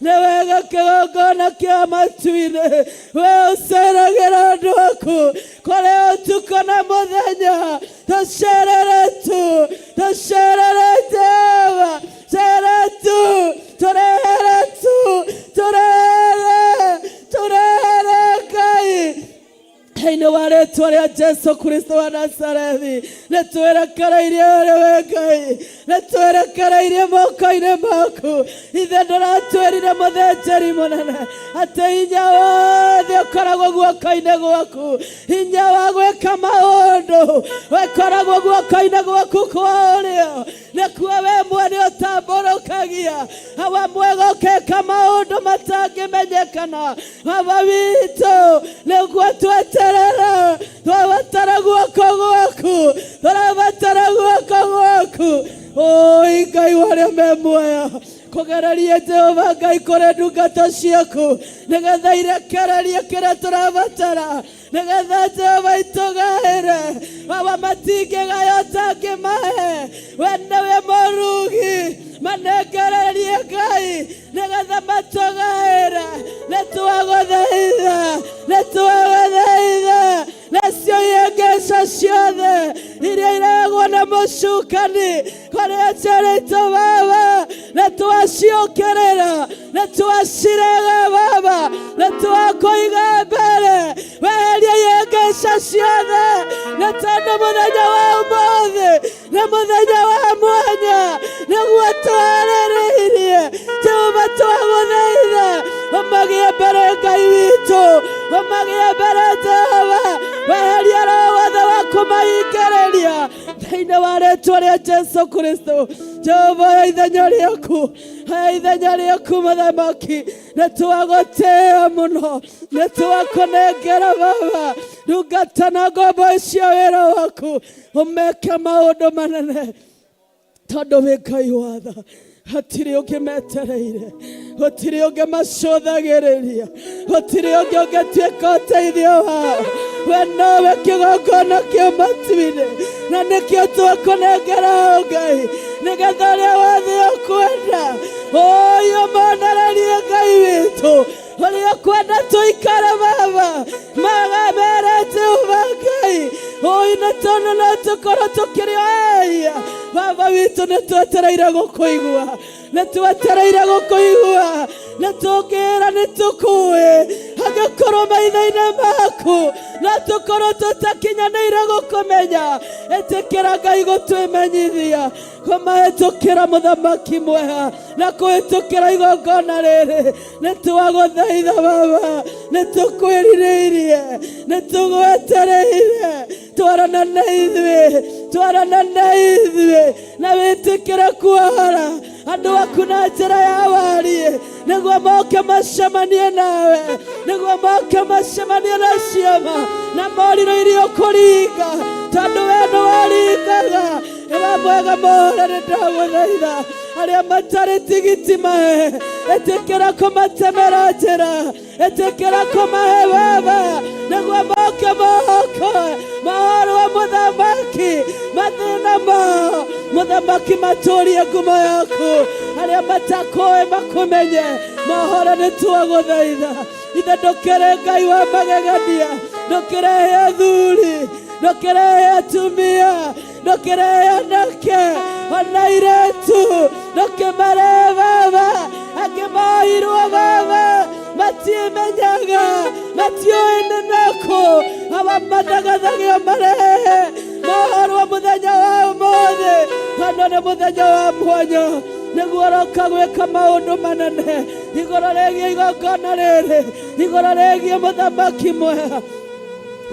nĩ wega kĩgongona kĩa matu-inĩ. We ũceragĩra andũ aku kũrĩ ũtukũ na mũthenya. Tũcerere tu, tũcerere Jehova, cere tu, tũrehere tu, tũrehere, tũrehere Ngai. Thĩinĩ wa rĩtwa rĩa Jesu Kristo wa Nazarethi, nĩ twerekereirie harĩ we Ngai, nĩ twerekereirie moko-inĩ maku. Ithe ndũratwĩrire, mũthĩnjĩri mũnene, atĩ hinya wothe ũkoragwo guoko-inĩ gwaku, hinya wa gwĩka maũndũ ũkoragwo guoko-inĩ gwaku kwa ũrĩo, nĩkuo we mwene ũtambũrũkagia. Hawa mwega, ũkeka maũndũ matangĩmenyekana. Baba witũ, nĩguo tweterera, twabatara guoko gwaku, tũrabatara guoko gwaku. Oi Ngai wa arĩa me muoyo, kũgereria Jehova Ngai kũrĩ ndungata ciaku, nĩgetha irekererie kĩrĩa tũrabatara, nĩgetha Jehova itũgaĩre. Baba, matingĩgaya ũtangĩmahe, we nĩwe mũrugi. Manengererie Ngai nĩgetha matũgaĩre. Nĩ twagũthaitha, nĩ twagũthaitha, nacio ihengeca ciothe iria irehagwo na mũcukani kũrĩa njarĩtwo Baba, nĩ twaciũkĩrĩra, nĩ twacirega Baba, nĩ twakũiga mbere. Weheria ihengeca ciothe, nĩ tondũ mũthenya wa ũmũthĩ nĩ mũthenya wa mwanya nĩguo twarĩrĩirie. Jehova, twagũthaitha ũmagĩe mbere. Ũmagĩe mbere Jehova, weheria roho wothe wa kũmahingĩrĩria thĩinĩ wa rĩtwa rĩa Jesu Kristo. Jehova, oya ithenya rĩaku, oya ithenya rĩaku mũthamaki. Nĩ twagũtĩĩa mũno, nĩ twakũnengera Baba ndungata na ngombo icio wĩra waku, ũmeke maũndũ manene tondũ wĩ Ngai wa tha. Hatirĩ ũngĩ metereire, gũtirĩ ũngĩ macũthagĩrĩria, gũtirĩ ũngĩ ũngĩtuĩka ũteithio wao. We nowe kĩgongona kĩa matu-inĩ, na nĩkĩo twakũnengera o Ngai, nĩgetha ũrĩa wothe ũkwenda ũyũ monererie Ngai witũ, ũrĩa ũkwenda tũikare Baba, magamere Jehova Ngai ũyũ, nĩ tondũ no tũkorwo tũkĩrĩ o ehia. Baba witũ, nĩ twetereire gũkũigua, nĩ twetereire gũkũigua, nĩ tũngĩra nĩ tũkũĩ angĩkorwo maitho-inĩ maku no tũkorwo tũtakinyanĩire gũkũmenya. Ĩtĩkĩra Ngai gũtwĩmenyithia kũmahĩtũkĩra mũthamaki mwega na kũhĩtũkĩra igongona rĩrĩ. Nĩ twagũthaitha Baba, nĩ tũkwĩrirĩirie, nĩ tũgwetereire. Twarana na ithuĩ, twarana na ithuĩ, na wĩtĩkĩre kuohora andũ aku na njĩra ya wariĩ, nĩguo moke macemanie nawe, nĩguo moke macemanie na ciama na morirũ iria ũkũringa, tondũ we nĩ waringaga. Nĩwe mwega mohore, nĩ ndagũthaitha arĩa matarĩ tigiti mahe, ĩtĩkĩra kũmatemera njĩra, ĩtĩkĩra kũmahe Baba, nĩguo moke mohokoe mahorwo mũthamaki mathĩna mao, mũthamaki matũrie ngumo yaku, arĩa matakũĩ makũmenye. Mohoro, nĩ twagũthaitha ithe, ndũkĩrĩ Ngai wa magegania, ndũkĩrehe athuri, ndũkĩrehe atumia, ndũkĩrehe anake ona airĩtu, ndũkĩmarehe Baba. Angĩ moirwo Baba matiĩmenyaga, matiũĩ nĩ nakũ, awa mathagathagia marehe mohorwo mũthenya wa ũmũthĩ, tondũ nĩ mũthenya wa mwanya, nĩguo ũroka gwĩka maũndũ manene igũrũ rĩgiĩ igongona rĩrĩ, igũrũ rĩgiĩ mũthamaki mwega.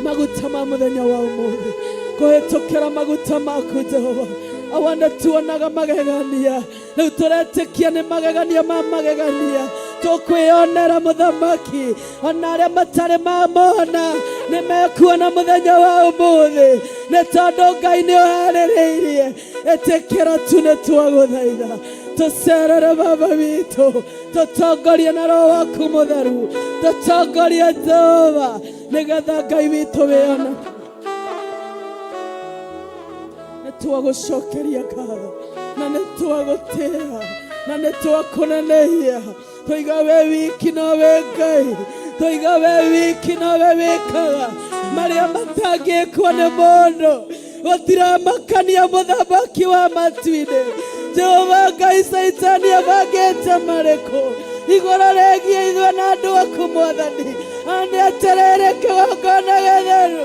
Maguta ma mũthenya wa ũmũthĩ, kũhĩtũkĩra maguta maku Jehova, awa nĩ tuonaga magegania. Rĩu tũretĩkia nĩ magegania ma magegania tũkwĩonera mũthamaki, ona arĩa matarĩ mamona nĩ mekuona mũthenya wa ũmũthĩ, nĩ tondũ Ngai nĩ ũharĩrĩirie. Ĩtĩkĩra tu, nĩ twagũthaitha tũcerere Baba witũ, tũtongorie na roho waku mũtheru, tũtongorie Jehova, nĩgetha Ngai witũ wĩona. Nĩ twagũcokeria ngatho na nĩ twagũtĩĩa na nĩ twakũnenehia. Tũiga we wiki nowe Ngai, tũiga we wiki nowe wĩkaga marĩa matangĩkwo nĩ mũndũ. Gũtiramakania mũthamaki wa matu-inĩ Jehova Ngai, Caitani abangĩte marĩkũ igũrũ rĩgiĩ ithuĩ na andũ aku Mwathani. Nĩ atĩrĩrĩ, kĩgongona gĩtheru,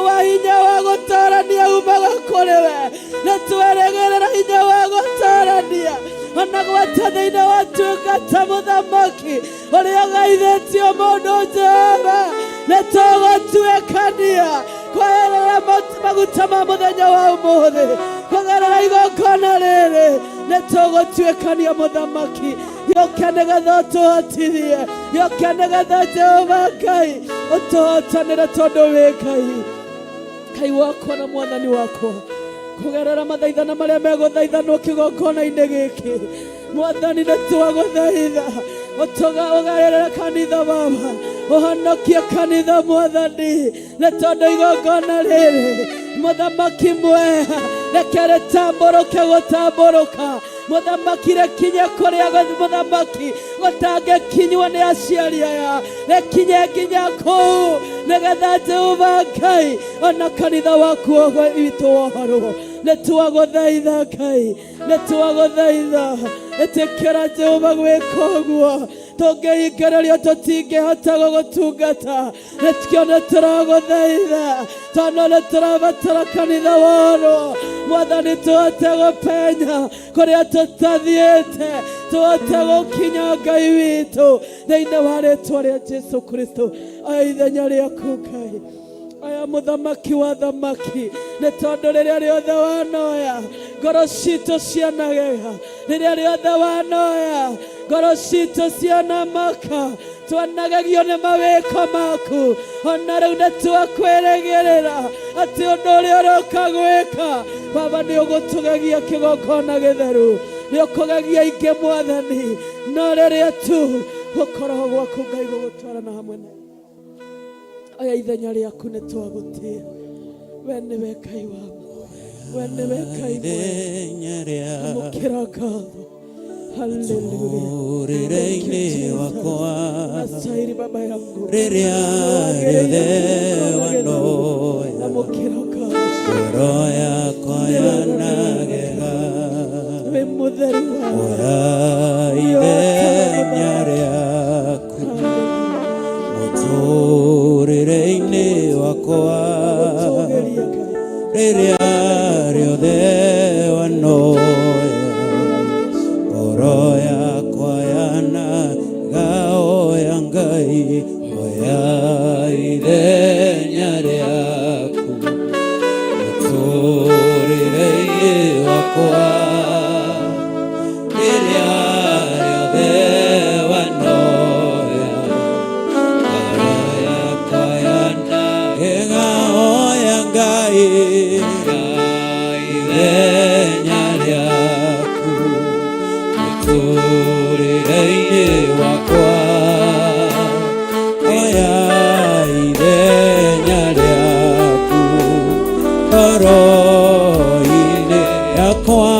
wa hinya wa gũtorania umaga kũrĩ we. Nĩ twerĩgĩrĩra hinya wa gũtorania ona gwata thĩinĩ wa tungata mũthamaki ũrĩa ũgaithĩtio mũndũ Jehova. Nĩ tũgũtuĩkania kweherera maguta ma mũthenya wa ũmũthĩ kũgerera igongona rĩrĩ. Nĩ tũgũtuĩkania mũthamaki, gĩũke nĩgetha ũtũhotithie, gĩũke nĩgetha Jehova Ngai ũtũhotanĩre, tondũ wĩ Ngai, Ngai wakwa na Mwathani wakwa. Kũgerera mathaithana marĩa megũthaithanwo kĩgongona-inĩ gĩkĩ, Mwathani, nĩ twagũthaitha ũtũga ũgarĩrĩra kanitha Baba, ũhonokie kanitha Mwathani, nĩ tondũ igongona rĩrĩ, mũthamaki mwega, reke rĩtambũrũke gũtambũrũka, mũthamaki, rĩkinye kũrĩa mũthamaki gũtangĩkinywo nĩ aciari aya, rĩkinye nginya kũu, nĩgetha Jehova Ngai ona kanitha waku witũ wohorwo. Nĩ twagũthaitha Ngai, nĩ twagũthaitha, ĩtĩkĩra Jehova gwĩka ũguo. Tũngĩhingĩrĩrio tũtingĩhota gũgũtungata. Nĩkĩo nĩ tũragũthaitha, tondũ nĩ tũrabatara kanitha worwo Mwathani, tũhote gũpenya kũrĩa tũtathiĩte. Tũhote gũkinya Ngai witũ thĩinĩ wa rĩtwa rĩa Jesu Kristo. Aya ithenya rĩaku Ngai, aya mũthamaki wa thamaki, nĩ tondũ rĩrĩa rĩothe wanoya ngoro citũ cianagega, rĩrĩa rĩothe wanoya ngoro citũ cianamaka, twanagegio nĩ mawĩko maku. Ona rĩu nĩ twakwĩrĩgĩrĩra atĩ ũndũ ũrĩa ũroka gwĩka Baba nĩ ũgũtũgegia kĩgongona gĩtheru, nĩ ũkũgegia ingĩ Mwathani, no rĩrĩa tu gũkorwo gwaku Ngai gũgũtwarana hamwe na oya ithenya rĩaku nĩ twagũtĩa. We nĩwe Ngai wa ma, we nĩwe Ngai mwega. Amũkĩra ngatho. Haleluya. Mũtũrĩre-inĩ wakwa Unastahili baba yangu. Rĩrĩa rĩothe wanoya Amũkĩra ngatho. Ngoro yakwa yanagega Wĩ mũtheru wa Oya ithenya rĩaku mũtũrĩre-inĩ wakwa gũtũũgĩria Ngai. Rĩrĩa rĩothe wanoya ngoro yakwa yanaga oya Ngai oya ithenya rĩaku mũtũrĩre-inĩ wakwa rĩrĩa rĩothe wanoya ngoro yakwa yanagega oya Ngai ithenya rĩaku mũtũrĩre-inĩ wakwa oya ithenya rĩaku ngoro-inĩ yakwa.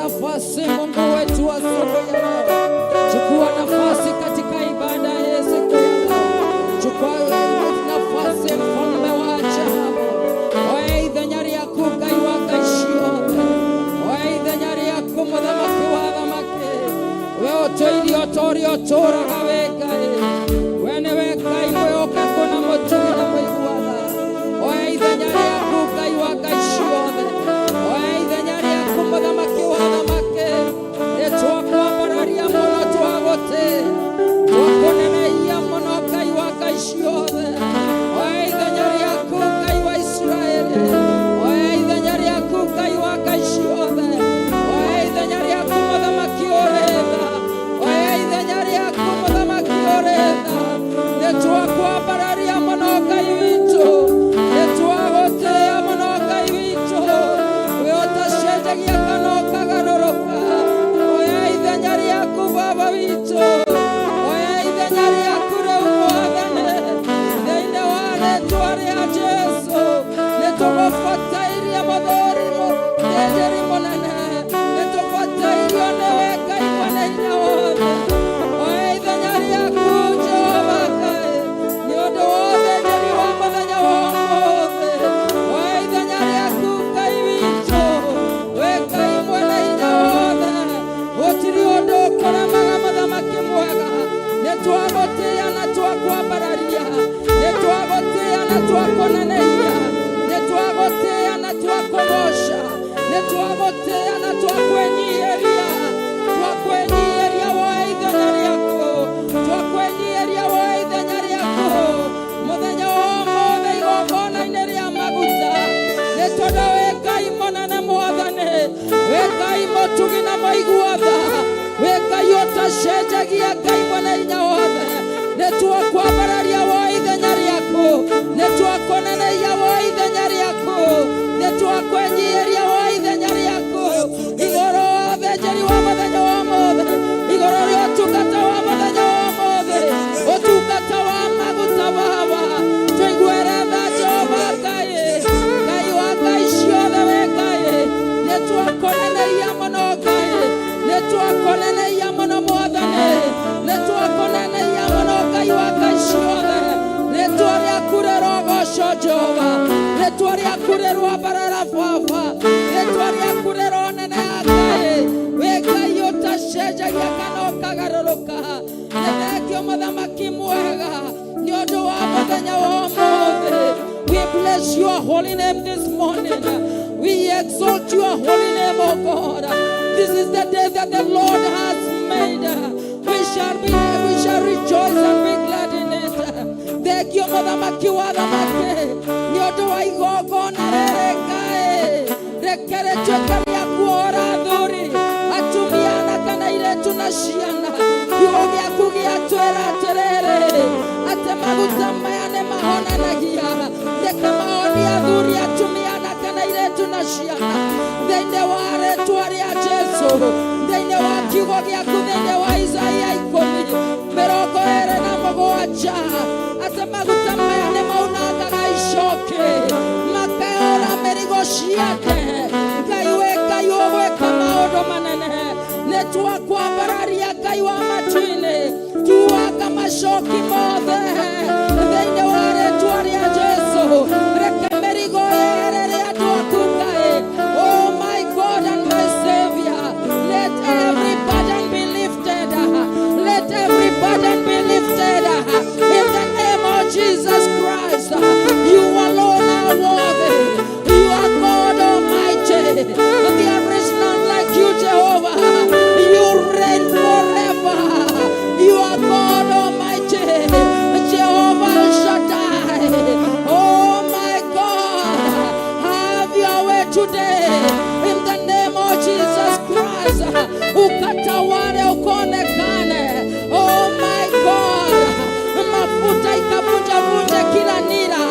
Nafasi Mungu wetu wa siku ya leo. Chukua nafasi katika ibada ya siku ya leo. Chukua nafasi mfalme wa ajabu. Oya ithenya rĩaku Ngai wa ngai ciothe. Oya ithenya rĩaku mũthamaki wa athamaki. We ũtũire o ta ũrĩa ũtũũraga wĩ Ngai. We nĩwe Ngai mwĩhokeku na mũtugi na mũigua tha. Oya ithenya rĩaku Ngai wa ngai ciothe. Oya ithenya rĩaku mũthamaki wa athamaki. Nĩ twakwambararia mũno twagũtĩĩa. Twakũnenehia mũno Ngai wa ngai ciothe. Oya ithenya rĩaku Ngai wa Isiraeli. Oya ithenya rĩaku Ngai wa ngai ciothe. Oya ithenya rĩaku mũthamaki ũrĩ tha. Oya ithenya rĩaku mũthamaki ũrĩ tha. Nĩ twakwambararia mũno Ngai witũ. Nĩ twagũtĩĩa mũno Ngai witũ. We ũtacenjagia kana ũkagarũrũka. Oya ithenya rĩaku Baba witũ. Oya ithenya rĩaku rĩu Mwathani. Thĩinĩ wa rĩtwa rĩa Jesũ nĩ tũgũbatairie mũthũri mũthĩnjĩri mũnene. Nĩ tũbatairio nĩwe Ngai mwene hinya wothe. Oya ithenya rĩaku Jehova Ngai nĩ ũndũ wa ũthĩnjĩri wa mũthenya wa ũmũthĩ. Oya ithenya rĩaku Ngai witũ. We Ngai mwene hinya wothe. Gũtirĩ ũndũ ũkũremaga mũthamaki mwega. Nĩ twagũtĩĩa na twakwambararia. Nĩ twagũtĩĩa na twakũnenehia. Nĩ twagũtĩĩa na twakũgoca. Nĩ twagũtĩĩa na twakwĩnyihĩria. Twakwĩnyihĩria woe ithenya rĩaku. Twakwĩnyihĩria woe ithenya rĩaku. Mũthenya wa ũmũthĩ igongona-inĩ rĩa maguta. Nĩ tondũ wĩ Ngai mũnene Mwathani. Wĩ Ngai mũtugi na mũigua tha. Wĩ Ngai ũtacenjagia Ngai mwene hinya wothe. Nĩ twakwambararia woe ithenya rĩaku. Nĩ twakũnenehia woe ithenya rĩaku. Nĩ twakwĩnyihĩria woe ithenya rĩaku. Igũrũ wa ũthĩnjĩri wa mũthenya wa ũmũthĩ. Igũrũ rĩa ũtungata wa mũthenya wa ũmũthĩ. Ũtungata wa maguta Baba. Tũiguĩre tha Jehova Ngai. Ngai wa ngai ciothe wĩ Ngai. Nĩ twakũnenehia mũno Ngai. Nĩ twakũnenehia mũno Mwathani. Nĩ twakũnenehia mũno Ngai wa ngai ciothe. Rĩtwa rĩaku rĩrogocwo Jehova. Rĩtwa rĩaku rĩrwambarara Baba. Rĩtwa rĩaku rĩroneneha Ngai. Wĩ Ngai ũtacenjagia kana ũkagarũrũka. Nĩ thengio mũthamaki mwega nĩ ũndũ wa mũthenya wa ũmũthĩ. We bless your holy name this morning. We exalt your holy name, O God. This is the day that the Lord has made. We shall rejoice and be glad in it. Thengio mũthamaki wa athamaki nĩ ũndũ wa igongona rĩrĩ Ngai. Reke rĩtuĩke rĩa kuohora athuri, atumia anake na airĩtu na ciana. Kiugo gĩaku gĩatwĩra atĩrĩrĩ atĩ maguta maya nĩ mahonanagia. Reke mahonie athuri, atumia anake na airĩtu na ciana thĩinĩ wa rĩtwa rĩa Jesu, thĩinĩ wa kiugo gĩaku, thĩinĩ wa Isaia 10:27 atĩ maguta maya nĩ maunangaga icoki makeora mĩrigo ciake. Ngai wĩ Ngai ũgwĩka maũndũ manene. Nĩ twakwambararia Ngai wa matu-inĩ, tuanga macoki mothe thĩinĩ wa rĩtwa rĩa Jesu. Reke mĩrigo yeherere andũ aku Ngai. Oh my God and my Savior, let every burden be lifted. Let every burden be lifted in the name of Jesus Christ. You alone are worthy. You are God Almighty. There is none like you, Jehovah. You reign forever. You are God Almighty, Jehovah El Shaddai. Oh my God, have your way today in the name of Jesus Christ. Ukatawale, ukaonekane. Oh my God, mafuta ikavunjavunje kila nira,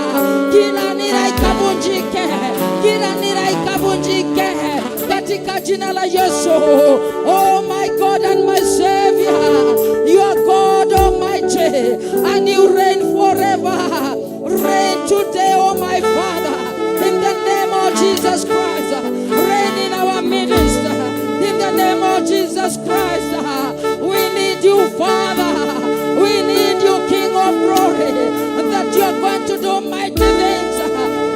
kila nira ikavunjike, kila nira ikavunjike katika jina la Yesu. Oh my God and my Savior, you are God Almighty and you reign forever. Reign today, oh my Father, in the name of Jesus Christ. Reign in our midst in the of Jesus Christ. We need you, Father. We need you, King of glory, that you are going to do mighty things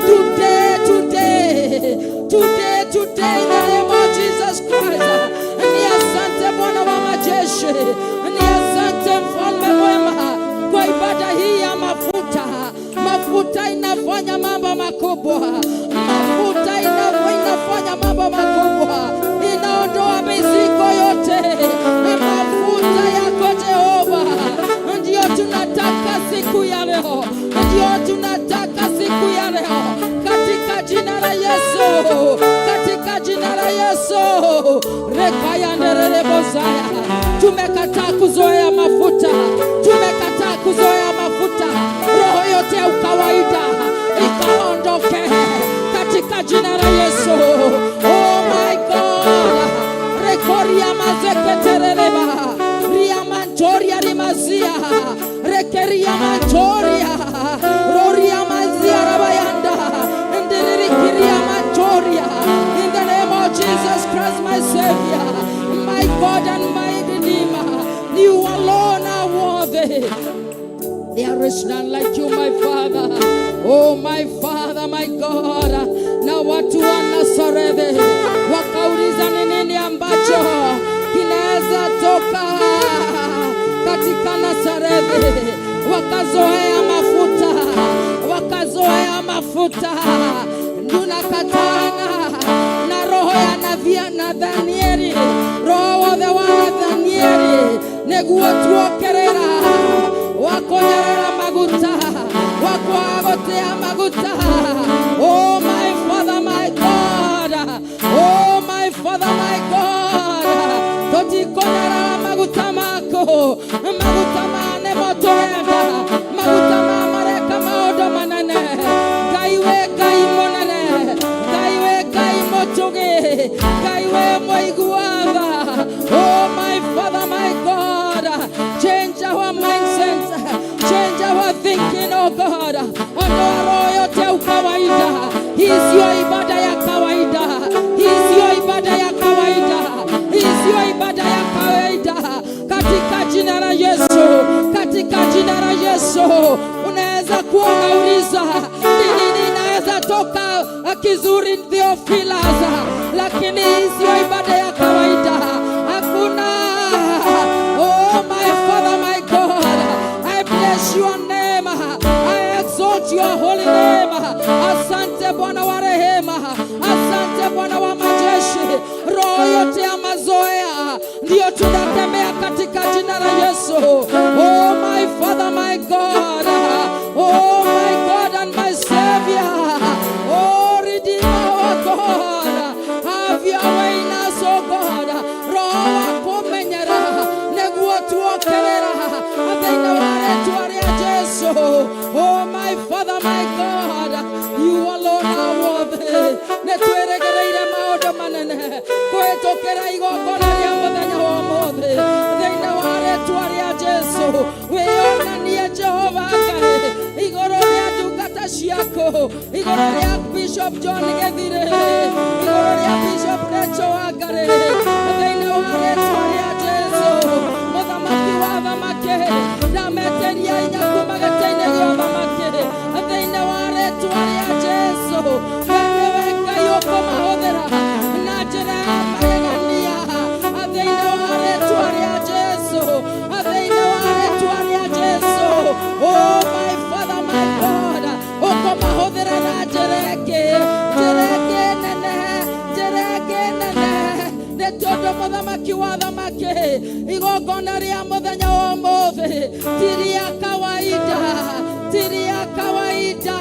today, today, today, today, in the name of Jesus Christ. Ni asante Bwana wa majeshi, ni asante mfalme mwema kwa ibada hii ya mafuta. Mafuta inafanya mambo makubwa, mafuta inafanya mambo makubwa, inaondoa mizigo yote. Mafuta yako Jehova ndio tunataka siku ya leo, ndio tunataka siku ya leo, katika jina la Yesu, katika jina la Yesu. Rekayanderelebozaya, tumekataa kuzoea mafuta, tumekataa kuzoea mafuta. Roho yote ya ukawaida ikaondoke katika jina la Yesu. Oh my God, rekoria mazeketereleba riamantoria rimazia rekeria mantoria roria mazia rabayanda ndiririkiria mantoria. In the name of Jesus Christ, my Savior, my God and my Redeemer, you alone are worthy. There is none like you, my Father. Oh, my Father, my God. Na watu wa Nazarethi wakauliza ni nini ambacho kinaweza toka katika Nazarethi. Wakazoea mafuta, wakazoea mafuta. Tunakatana na roho ya Nathanieli, roho wothe wa Nathanieli nĩguo tuokerera wakonyerera maguta wakwagotea maguta. Oh my Father, my God, oh my Father, my God, tũtikonyerera maguta mako, maguta ma nĩmo tũrenda, maguta ma mareka maũndũ manene. Ngai wĩ Ngai mũnene, Ngai wĩ Ngai mũtũgĩ, Ngai wĩ mũigua tha. Oh my Father, my God, change our mindset, change our thinking, oh God. Ondoa roho yote ya ukawaida. Hii sio ibada ya kawaida, hii sio ibada ya kawaida, hii sio ibada ya kawaida. Katika jina la Yesu, katika jina la Yesu. Unaweza kuwa unauliza ni nini inaweza toka kizuri Theophilus, lakini hii sio ibada ya kawaida. Hakuna. Oh my Father, my God, I bless your name. I exalt your holy name. Asante Bwana wa rehema, asante Bwana wa majeshi. Roho yote ya mazoea ndiyo tunakemea katika jina la Yesu. Oh my Father, my God, oh my God and my Savior, oh Redeemer, oh God, have your way in us, oh God. Roho wa kũmenyera nĩguo tuokerera thĩinĩ wa rĩtwa rĩa Jesu. Oh my Father, my God, you alone are worthy. Nĩ twĩrĩgĩrĩire maũndũ manene kũhĩtũkĩra igongona rĩa mũthenya wa ũmũthĩ thĩinĩ wa rĩtwa rĩa Jesu. Wĩonanie Jehova Ngai igũrũ rĩa ndungata ciaku, igũrũ rĩa Bishop John Gĩthirĩ, igũrũ rĩa Bishop Rachel Wangari, thĩinĩ wa rĩtwa rĩa Jesu. Mũthamaki wa thamaki, ndametĩria hinya kuma gĩtĩ-inĩ gĩa ũthamaki thĩinĩ wa rĩtwa rĩa Jesu. We nĩwe Ngai ũkũmahũthĩra na njĩra ya magegania thĩinĩ wa rĩtwa rĩa Jesu, thĩinĩ wa rĩtwa rĩa Jesu. Oh my Father, my God, ũkũmahũthĩra na njĩra ĩngĩ, njĩra ĩngĩ nene, njĩra ĩngĩ nene, nĩ tondũ mũthamaki wa thamaki, igongona rĩa mũthenya wa ũmũthĩ ti rĩa kawaida, ti rĩa kawaida.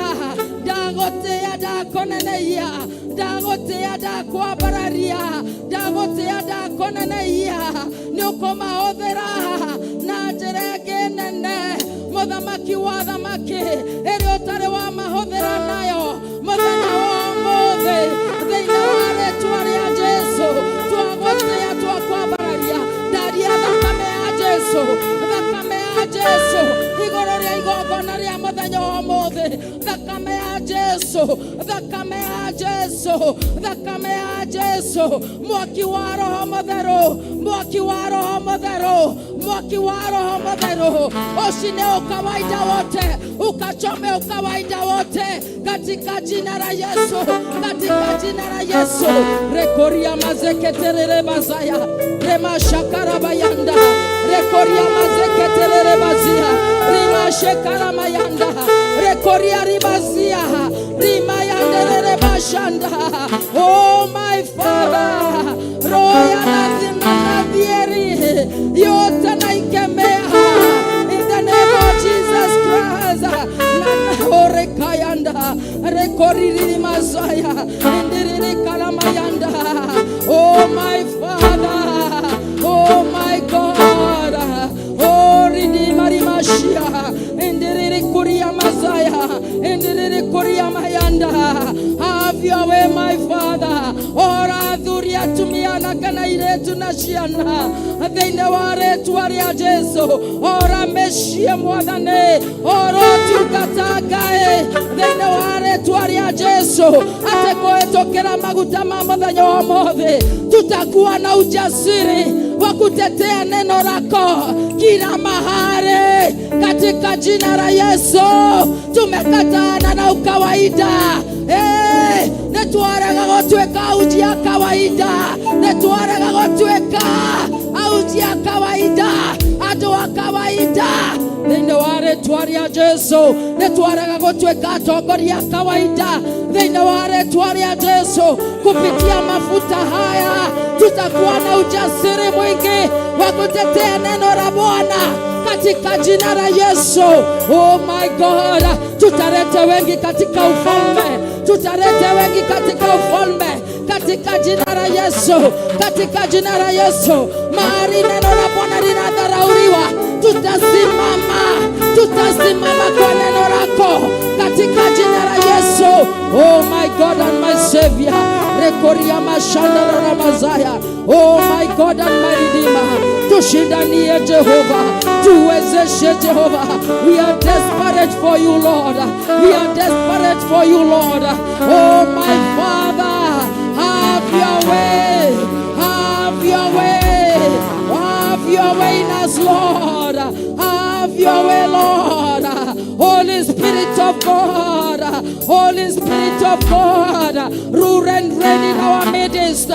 Ndagũtĩĩa, ndakũneneia, ndagũtĩĩa, ndakwambararia, ndagũtĩĩa, ndakũneneia. Nĩ ũkũmahũthĩra na njĩra ĩngĩ nene, mũthamaki wa thamaki, ĩrĩa ũtarĩ wamahũthĩra nayo mũthenya wa ũmũthĩ thĩinĩ wa rĩtwa rĩa Jesu. Twagũtĩĩa, twakwambararia, ndaria thakame ya Jesu, thakame ya Jesu igũrũ rĩa igongona rĩa mũthenya wa ũmũthĩ. Thakame ya Jesu, thakame ya Jesu, thakame ya Jesu, mwaki wa Roho Mũtheru. Mwaki wa Roho Mũtheru, mwaki wa Roho Mũtheru ushinde ukawaida wote, ukachome ukawaida wote katika jina la Yesu, katika jina la Yesu. Rekoria mazeketerere bazaya remashakara bayanda rekoria mazeketerere bazia rimashekara mayanda rekoria ribazia rimayanderere bashanda. Oh my Father, roho ya nadhieri yote naikemea in the name of Jesus Christ. Orekayanda rekoriri mazaya indiriri kalamayanda. Oh my Father, oh my God, oh ridimari mashia indiriri kuria mazaya indiriri kuria mayanda. Have your way my Father. Ora athuri atumia na kana iretu na ciana thĩinĩ wa rĩtwa rĩa Jesu. Ora mĩciĩ Mwathani, ora ũtungata Ngai thĩinĩ wa rĩtwa rĩa Jesu, atĩ kũhĩtũkĩra maguta ma mũthenya wa ũmũthĩ tutakuwa na ujasiri wa kutetea neno lako kila mahali katika jina la Yesu. Tumekatana na ukawaida. Hey, nĩtwarega gũtuĩka auji ya kawaida, nĩtwarega gũtuĩka auji ya kawaida, andũ a kawaida thĩinĩ wa rĩtwa rĩa Jesu. Nĩtwarega gũtuĩka atongoria a kawaida thĩinĩ wa rĩtwa rĩa Jesu. Kupitia mafuta haya tutakuwa na ujasiri mwingi wa kutetea neno la Bwana katika jina la Yesu. Oh my God, tutalete wengi katika ufalme, tutalete wengi katika ufalme katika jina la Yesu, katika jina la Yesu. Mahali neno la Bwana linadharauliwa, tutasimama, tutasimama kwa neno lako katika jina la Yesu. Oh my God and my Savior, rekoria mashanda ramazaya. Oh my God and my Redeemer, tushindanie Jehova, tuwezeshe Jehova. We are desperate for you Lord, we are desperate for you Lord. Oh my Father, have your way, have your way, have your way in us Lord, have your way Lord. Holy Spirit of God, Holy Spirit of God, rule and reign in our midst,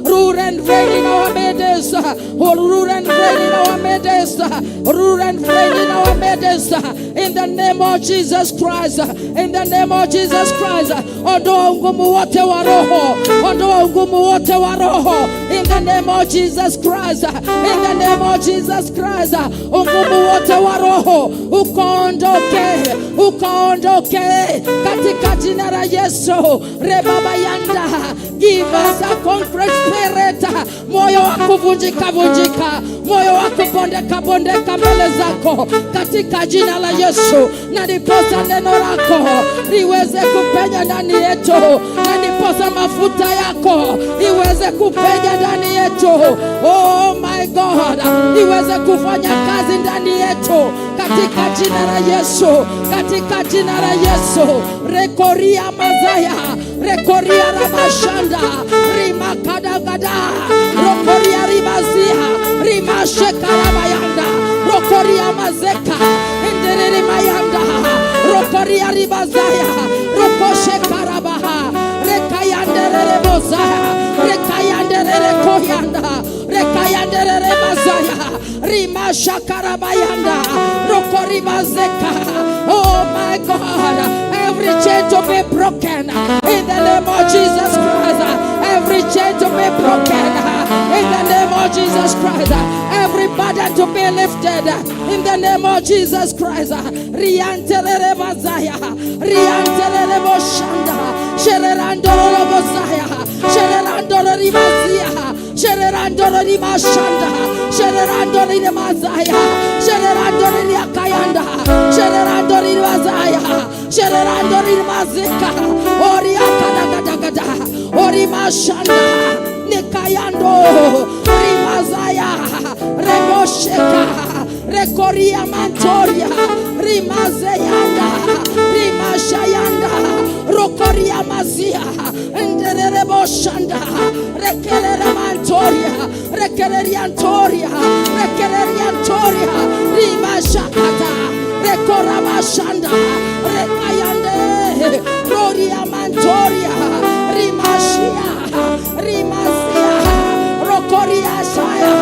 rule and reign in our midst, rule and reign in our midst, rule and reign in our midst, in the name of Jesus Christ, in the name of Jesus Christ. Ondoa ungumu wote wa roho, ondoa ungumu wote wa roho, in the name of Jesus Christ, in the name of Jesus Christ. Ungumu wote wa roho ukaondoke, ukaondoke katika jina la Yesu. Rebaba yanda, give us a contrite spirit, moyo wa kuvunjika vunjika, moyo wa kubondeka bondeka mbele zako katika jina la Yesu, na ndiposa neno lako liweze kupenya ndani yetu, na ndiposa mafuta yako iweze kupenya ndani yetu. Oh my God, iweze kufanya kazi ndani yetu katika jina la Yesu, katika jina la Yesu. Rekoria mazaya, rekoria ramashanda, rimakadagada, rokoria ribazia, rimashekarabayanda, rokoria mazeka, indiriri mayanda, rokoria ribazaya, rokoshekarabaha, rekayanderere bozaya, rekayanderere koyanda, rekayanderere mazaya, rimashakarabayanda, rokoribazeka. Oh my God, every chain to be broken in the name of Jesus Christ. Every chain to be broken in the name of Jesus Christ. Every burden to be lifted in the name of Jesus Christ. Riantelere bazaya, riantelere boshanda, shererandoro bozaya, shererandoro ribazia, shererandoro rimashanda, shererandoro rimazaya, shererandoro riakayanda, shererandoro ribazaya, shererandoro rimazika, oriakadagadagada, orimashanda, nikayando, rimazaya, rebosheka, rekoria mantoria, rimazeyanda, rimashayanda, rokoria mazia, nderereboshanda, rekerere mantoria, Rekereria ntoria, rekereria ntoria, rimashakata, rekorabashanda, rekayande, roria mantoria, rimashia, rimasia, rokoria shaya,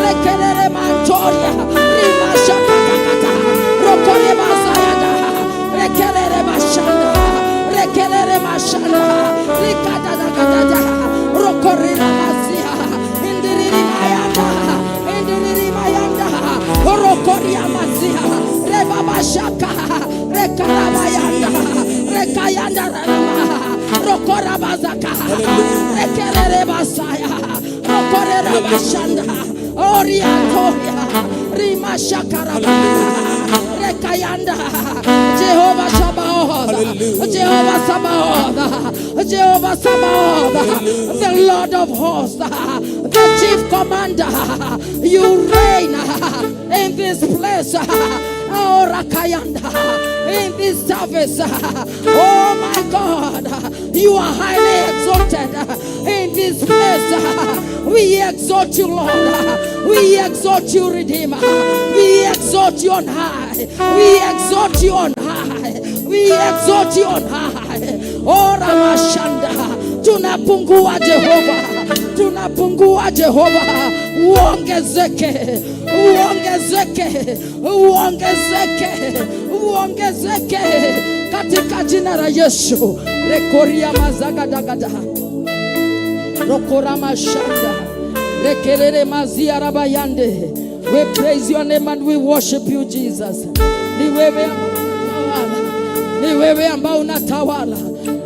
rekerere mantoria, rimashakatakata, rokore basayada, rekerere bashanda, rekerere mashanda, rikadadakadada, rokorera masia, indiriri mayanda, indiriri mayanda, rokoria masia, rebabashaka, rekarabayanda, rekayanda rama, rokorabazaka, rekerere basaya, rokorera bashanda, oriantoria, rimashakaraba, rekayanda, Jehovah Sabaoth, Jehovah Sabaoth, Jehovah Sabaoth, the Lord of hosts, the chief commander, you reign in this place. Oh, Rakayanda, in this service. Oh my God, you are highly exalted in this place. We exalt you, Lord. We exalt you, Redeemer. We exalt you on high. We exalt you on high. We exalt you on high. Oh, Ramashanda, tunapungua Jehova, tunapungua Jehova, uongezeke, uongezeke, uongezeke, uongezeke katika jina la Yesu. Rekoria mazagadagada rokora mashanda rekerere mazia rabayande. We praise your name and we worship you, Jesus. Ni wewe ambao unatawala, ni wewe ambao unatawala,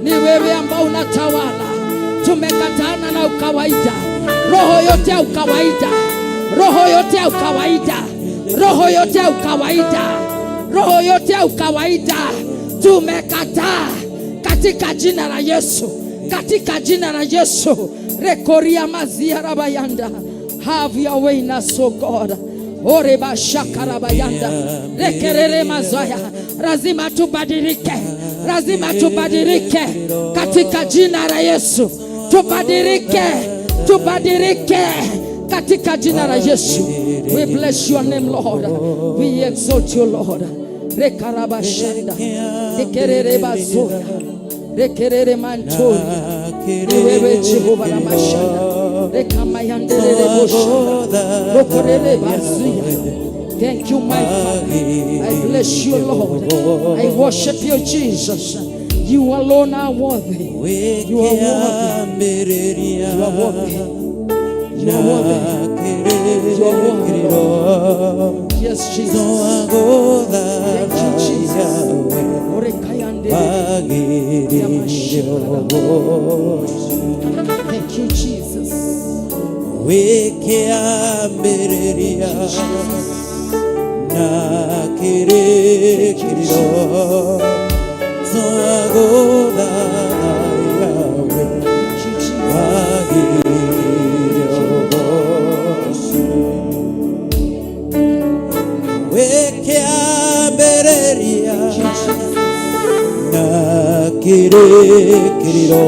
ni wewe ambao unatawala. Tumekatana na ukawaida, roho yote ya ukawaida, roho yote ya ukawaida, roho yote ya ukawaida, roho yote ya ukawaida tumekataa katika jina la Yesu, katika jina la Yesu. Rekoria mazia rabayanda. Have your way in us, O God. Oreba shakarabayanda rekerere mazaya. Lazima tubadilike, lazima tubadilike katika jina la Yesu. Tubadilike, tubadilike katika jina la Yesu. We bless your name, Lord. We exalt you, Lord. Rekarabashanda rekerere bazoya rekerere mantoria. Ni wewe Jehova na mashanda rekamayanderere boshanda rokorere bazia. Thank you, my Father. I bless you, Lord. I worship you, Jesus. You alone are worthy. You are worthy. You are worthy. You are worthy. You are worthy, Lord. Yes, Jesus. Thank you, Jesus. Orekayandere. Thank you, Jesus. Wĩkĩambĩrĩria na kĩrĩkĩrĩro twagũthathaiya we Thank you, Jesus. wagĩrĩire ũgooci. Wĩkĩambĩrĩria na kĩrĩkĩrĩro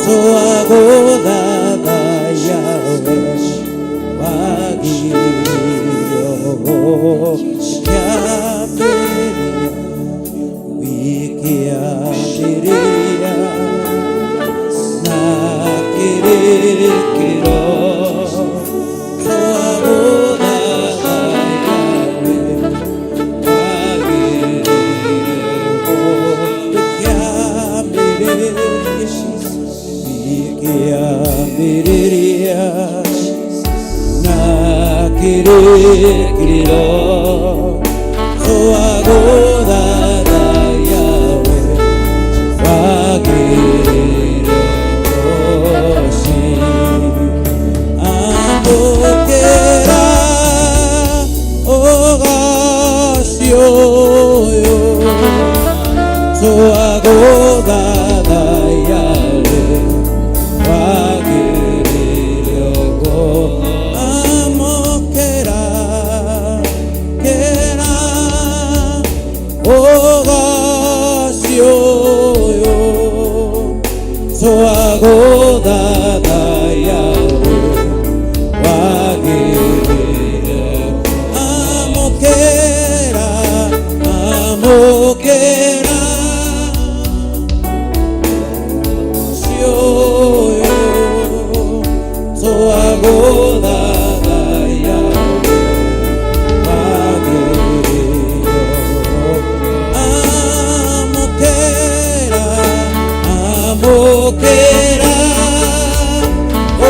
twagũthathaiya we wagĩrĩire ũgooci. Wĩkĩambĩrĩria na kĩrĩkĩrĩro twagũthathaiya we wagĩrĩire wĩkĩambĩrĩria na kĩrĩkĩrĩro twagũthathaiya we wagĩrĩire ũgooci. Amũkĩra ũgooci ũyũ twagũthathaiya we wagĩrĩire ũgooci. Amũkĩra kĩra ũgooci ũyũ twagũthathaiya Twagũthathaiya wagĩrĩire. Amũkĩra, amũkĩra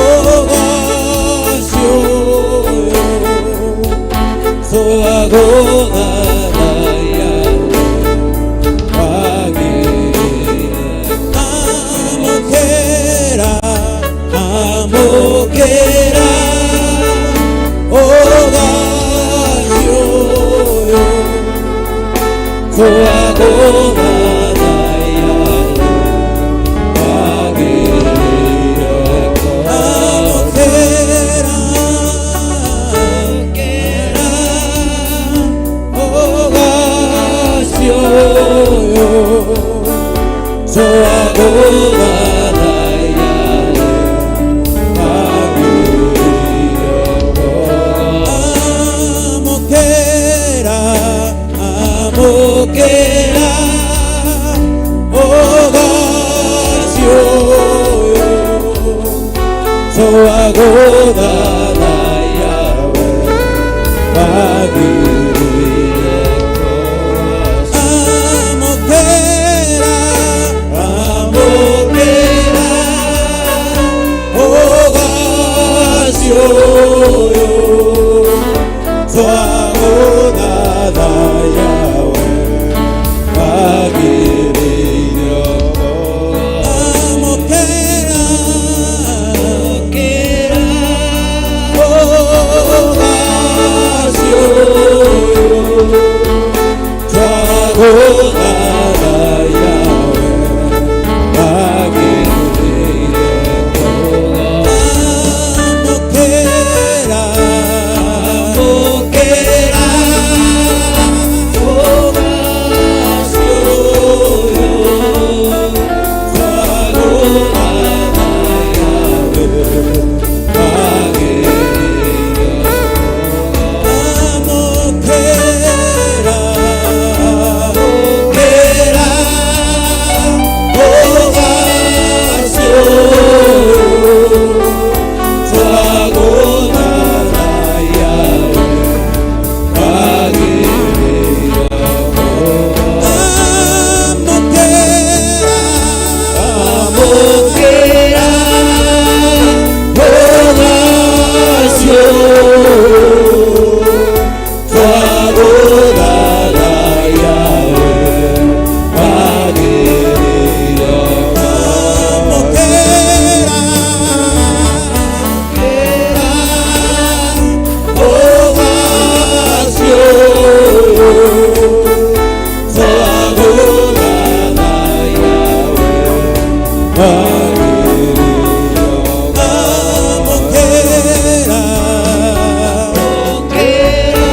ũgoci ũyũ, twagũthathaiya wagĩrĩire. Amũkĩra, amũkĩra ũgoci ũyũ, twagũthathaiya wagĩrĩire. Amũkĩra, amũkĩra ũgoci ũyũ, twagũthathaiya wagĩrĩire. Amũkĩra, amũkĩra ũgoci ũyũ, twagũthathaiya wagĩrĩire. Amũkĩra, amũkĩra ũgoci ũyũ, twagũthathaiya wagĩrĩire. Amũkĩra, amũkĩra ũgoci ũyũ, twagũthathaiya wagĩrĩire. Amũkĩra, amũkĩra ũgoci ũyũ, twagũthathaiya wagĩrĩire. Amũkĩra, amũkĩra ũgoci ũyũ, twagũthathaiya wagĩrĩire. Amũkĩra, amũkĩra ũgoci ũyũ, twagũthathaiya wagĩrĩire. Amũkĩra, ũgoci ũyũ, twagũthathaiya wagĩrĩire. Amũkĩra, ũgoci ũyũ, twagũthathaiya wagĩrĩire. Amũkĩra,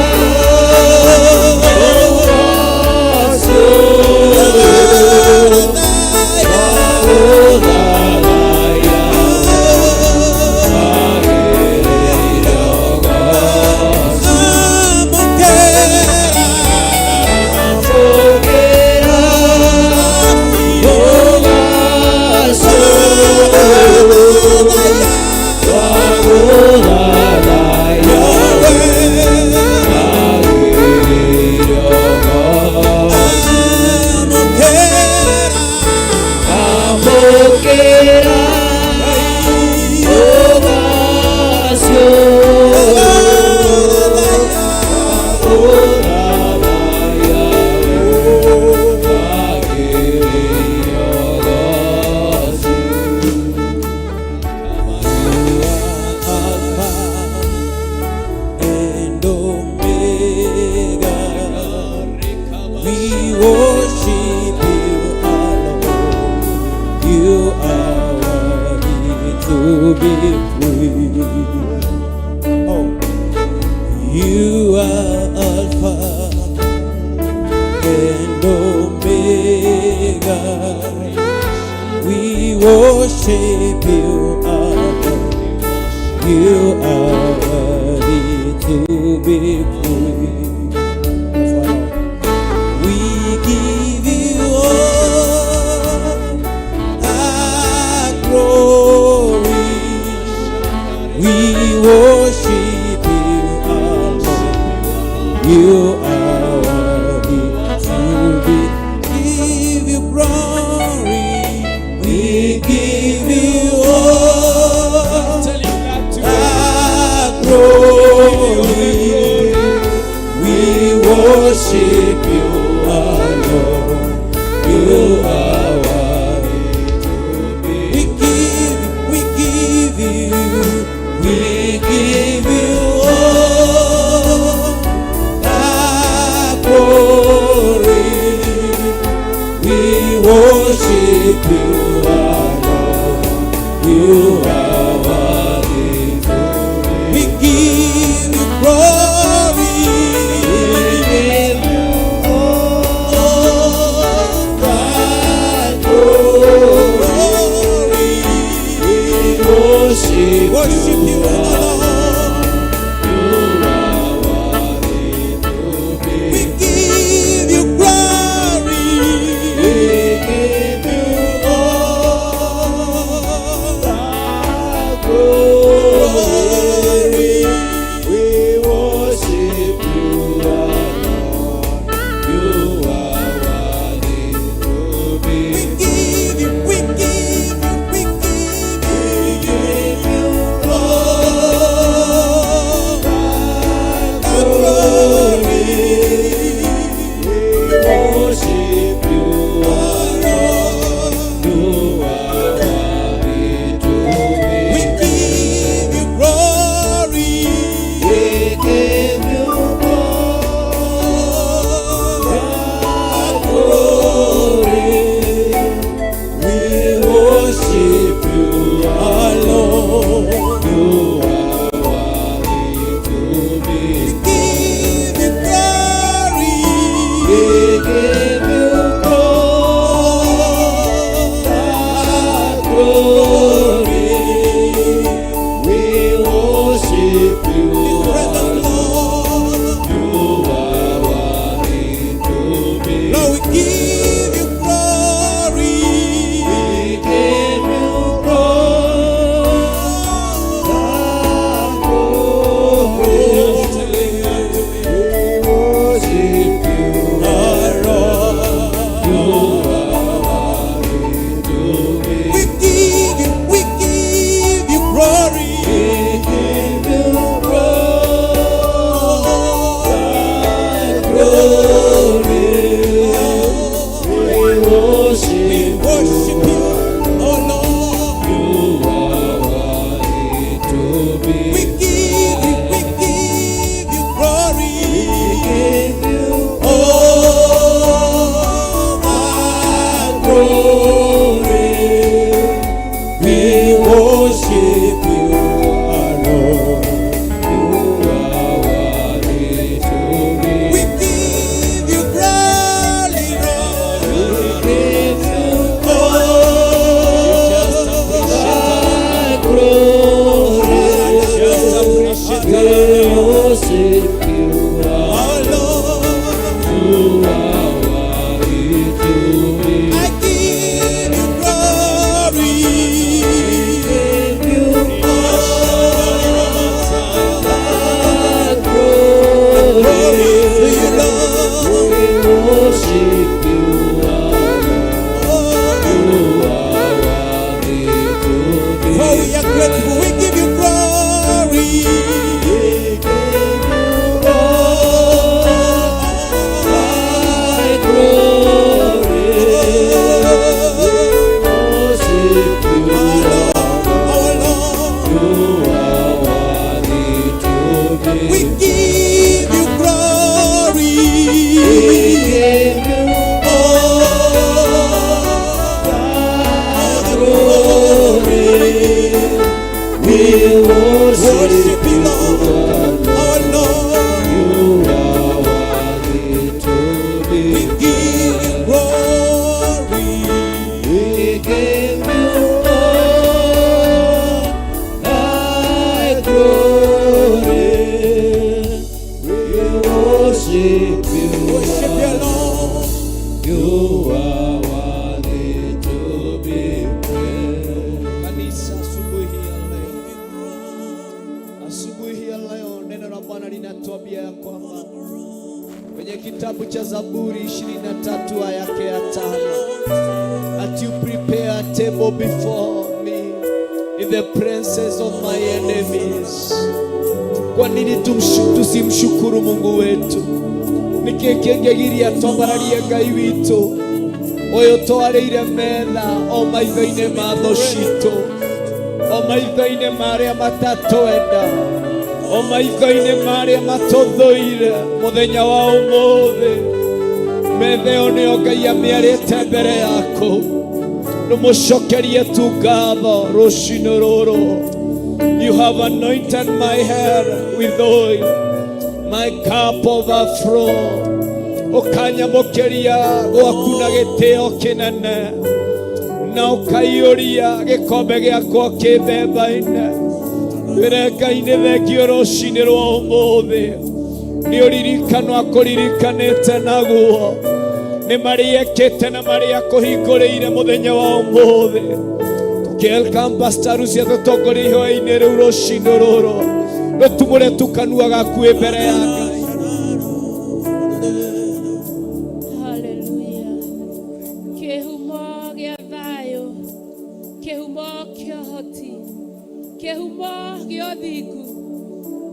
ũgoci ũyũ, twagũthathaiya wagĩrĩire. Amũkĩra ũgoci ũyũ, twagũthathaiya wagĩrĩire. Alpha and Omega, we worship you alone. You are worthy to be praised. Oh, you are Alpha and Omega. We worship you alone. You are worthy to be praised. We give you all our glory. We worship you alone. You are worthy to be. Give you glory. We give you all Tell him that the today. glory. We worship you alone. You are worthy to be. We give you all the glory. We worship you alone. You are worthy to be. We give you glory. We give you all the glory. We worship you alone. We give you glory. We give you all the glory. We worship you alone. You are worthy to be. We give you, we give you, we give you all the glory. We worship you alone. You are worthy to be. We give you glory. We give you All glory. We worship you Alone. You are worthy to be. We give you glory. We give you All glory. We worship you Presence, alone. Lord. You are worthy to be. Lord, we give you glory. We give you Telling that to me. We worship you. You are worthy to be. We give you glory. We give you glory. We worship We worship you, oh Lord. You are worthy to be. We give you glory. We give you All the glory. We worship you alone. You are worthy to be. We give you glory, Lord. We give you Just appreciate glory. Just appreciate We worship you Oh Lord. You are worthy to be. I give you glory. Give you all the glory. Glory to you, Lord. We worship you alone. You are worthy to be. For we are grateful. We give you glory. We give you all the glory. We worship you alone. Our Lord. You are worthy to be. We give you glory. We give you Asubuhi ya leo neno la Bwana linatuambia ya kwamba kwenye kitabu cha Zaburi 23 aya yake ya 5, that you prepare a table before me in the presence of my enemies. Kwa nini tusimshukuru Mungu wetu? Nĩkĩ kĩngĩgiria twambararie Ngai witũ ũyũ twarĩire metha o maitho-inĩ ma thũ citũ, o maitho-inĩ ma arĩa matatwenda, o maitho-inĩ ma arĩa matũthũire mũthenya wa ũmũthĩ? Metha ĩyo nĩyo Ngai amĩarĩte mbere yaku. Nĩmũcokerie tu ngatho rũcinĩ rũrũ. You have anointed my head with oil, my cup overflow. Ũkanyamũkĩria gwaku na gĩtĩo kĩnene, na ũkaiyũria gĩkombe gĩakwa kĩthemba-inĩ. Wĩre Ngai nĩ thengio rũcinĩ rwa ũmũthĩ nĩ ũririkano akũririkanĩte naguo, nĩ marĩa ekĩte na marĩa akũhingũrĩire mũthenya wa ũmũthĩ. Tũkĩelcome Pastor Lucy atũtongorie ihoya-inĩ rĩu rũcinĩ rũrũ, rũtumũre tu kanua gaku wĩ mbere ya Ngai. Haleluya. Kĩhumo gĩa thayũ, kĩhumo kĩa ũhoti, kĩhumo gĩa ũthingu,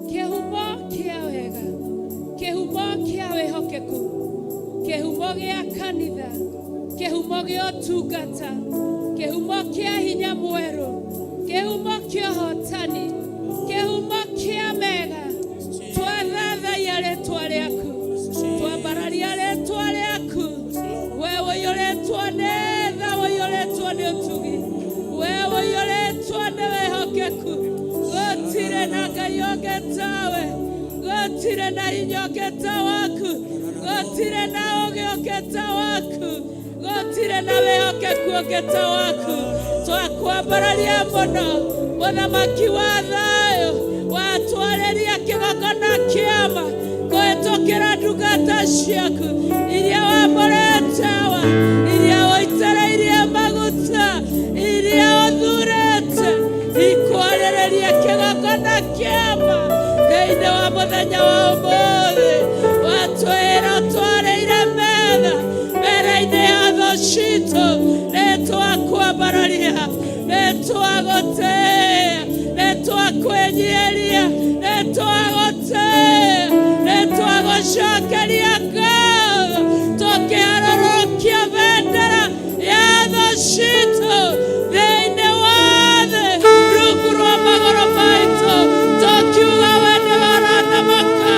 kĩhumo kĩa wega, kĩhumo kĩa wĩhokeku, kĩhumo gĩa kanitha, kĩhumo gĩa ũtungata, kĩhumo kĩa hinya mwerũ, kĩhumo kĩa ũhotani, kĩhumo kĩa mega. Twathathaiya rĩtwa rĩaku, twambararia rĩtwa rĩaku. We ũiyũrĩtwo nĩ tha, ũiyũrĩtwo nĩ ũtugi, we ũiyũrĩtwo nĩ wĩhokeku. Gũtirĩ na Ngai ũngĩ tawe, gũtirĩ na hinya ũngĩ ta waku, gũtirĩ na ũũgĩ ũngĩ ta waku, gũtirĩ na wĩhokeku ũngĩ ta waku. Twakwambararia mũno, mũthamaki wa thayũ. Watwarĩria kĩgongona kĩama kũhĩtũkĩra ndungata ciaku iria wamũrĩte wa iria ũitĩrĩirie maguta, iria ũthurĩte ikwarĩrĩria kĩgongona kĩama thĩinĩ wa mũthenya wa ũmũthĩ. Watwĩra ũtwarĩire metha mbere-inĩ ya thũ citũ. Nĩtwakwambararia, nĩtwagũtĩĩa, nĩtwakwĩnyiihĩria, nĩtwagũtĩĩa, nĩtwagũcokeria ngatho, tũkĩharũrũkia bendera ya thũ citũ thĩinĩ wa thĩ rungu rwa magũrũ maitũ, tũkiuga we nĩwe ũrathamaka.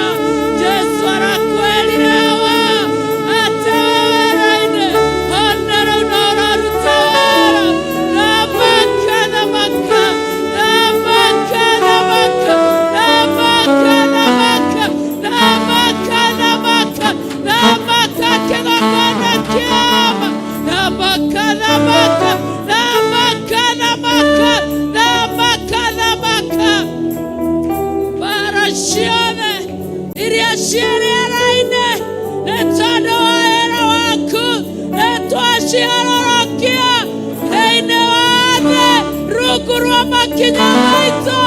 Jesu arakwĩrire wa atĩ wĩra-inĩ ona rĩu no ũraruta wĩra. Thamaka, thamaka, thamaka, thamaka, thamaka, thamaka, thamaka, thamaka, thamaka, kĩgongona kĩama. Thamaka, thamaka, thamaka, thamaka, thamaka, thamaka. Bara ciothe iria ciĩ rĩera-inĩ nĩ tondũ wa wĩra waku nĩtwaciharũrũkia thĩinĩ wa thĩ rungu rwa makinya maitũ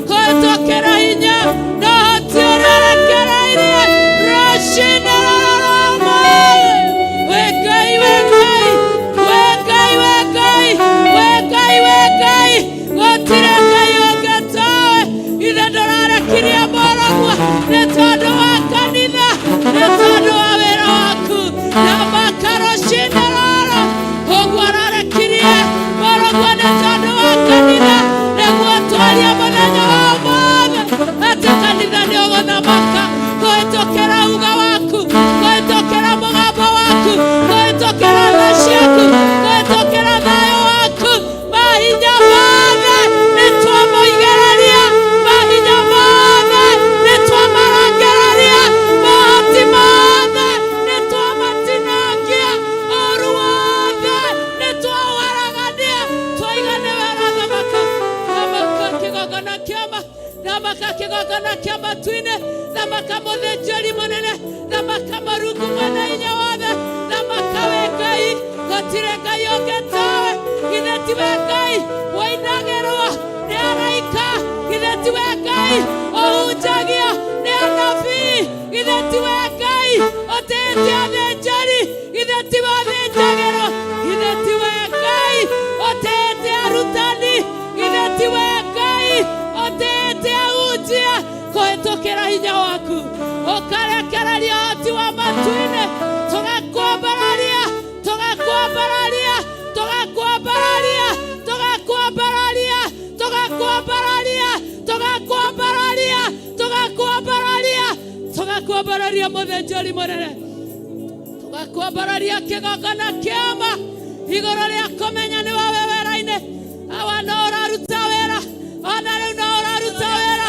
kũhĩtũkĩra hinya na ũhoti ũrĩa ũrekereirie rũcinĩ rũrũ rwa ũmũthĩ. Wĩ Ngai, wĩ Ngai, wĩ Ngai, wĩ Ngai, wĩ Ngai, wĩ Ngai, gũtirĩ Ngai ũngĩ tawe. Ithe ndũrarekirie moragwo nĩ tondũ wa kanitha, nĩ tondũ wa wĩra waku na makarũcinĩ rũrũ. Ũguo ararekirie moragwo nĩ tondũ wa kanitha, nĩguo twarie mũthenya wa ũmũthĩ atĩ kanitha nĩ ũgũthamaka kũhĩtũkĩra uga waku, kũhĩtũkĩra mũgambo waku, kũhĩtũkĩra tha ciaku, kũhĩtũkĩra thayũ waku. Mahinya mothe nĩ twamũigĩrĩria, mahinya mothe nĩ twamarongereria, mohoti mothe nĩ twamatinangia, ũru wothe nĩ twawaragania. Twaiga nĩwe ũrathamaka. Thamaka kĩgongona kĩama, thamaka kĩgongona kĩa matu-inĩ, thamaka mũthĩnjĩri mũnene, thamaka Mũrungu mwene hinya wothe, thamaka wĩ Ngai. Gũtirĩ Ngai ũngĩ tawe. Githĩ tiwe Ngai wainagĩrwo nĩ araika? Githĩ tiwe Ngai Ũhunjagio nĩ anabii. Githĩ tiwe Ngai ũtĩĩte athĩnjĩri? Githĩ tiwe ũthĩnjagĩrwo? Githĩ tiwe Ngai ũtĩĩte arutani? Githĩ tiwe Ngai ũtĩĩte ahunjia? Kũhĩtũkĩra hinya waku ũkarekereria ũhoti wa matu-inĩ, tũgakwambararia, tũgakwambararia, tũgakwambararia, tũgakwambararia, tũgakwambararia, tũgakwambararia, tũgakwambararia, tũgakwambararia, mũthĩnjĩri mũnene, tũgakwambararia kĩgongona kĩama igũrũ rĩa kũmenya nĩ wawe wĩra-inĩ. Awa, no ũraruta wĩra, ona rĩu no ũraruta wĩra.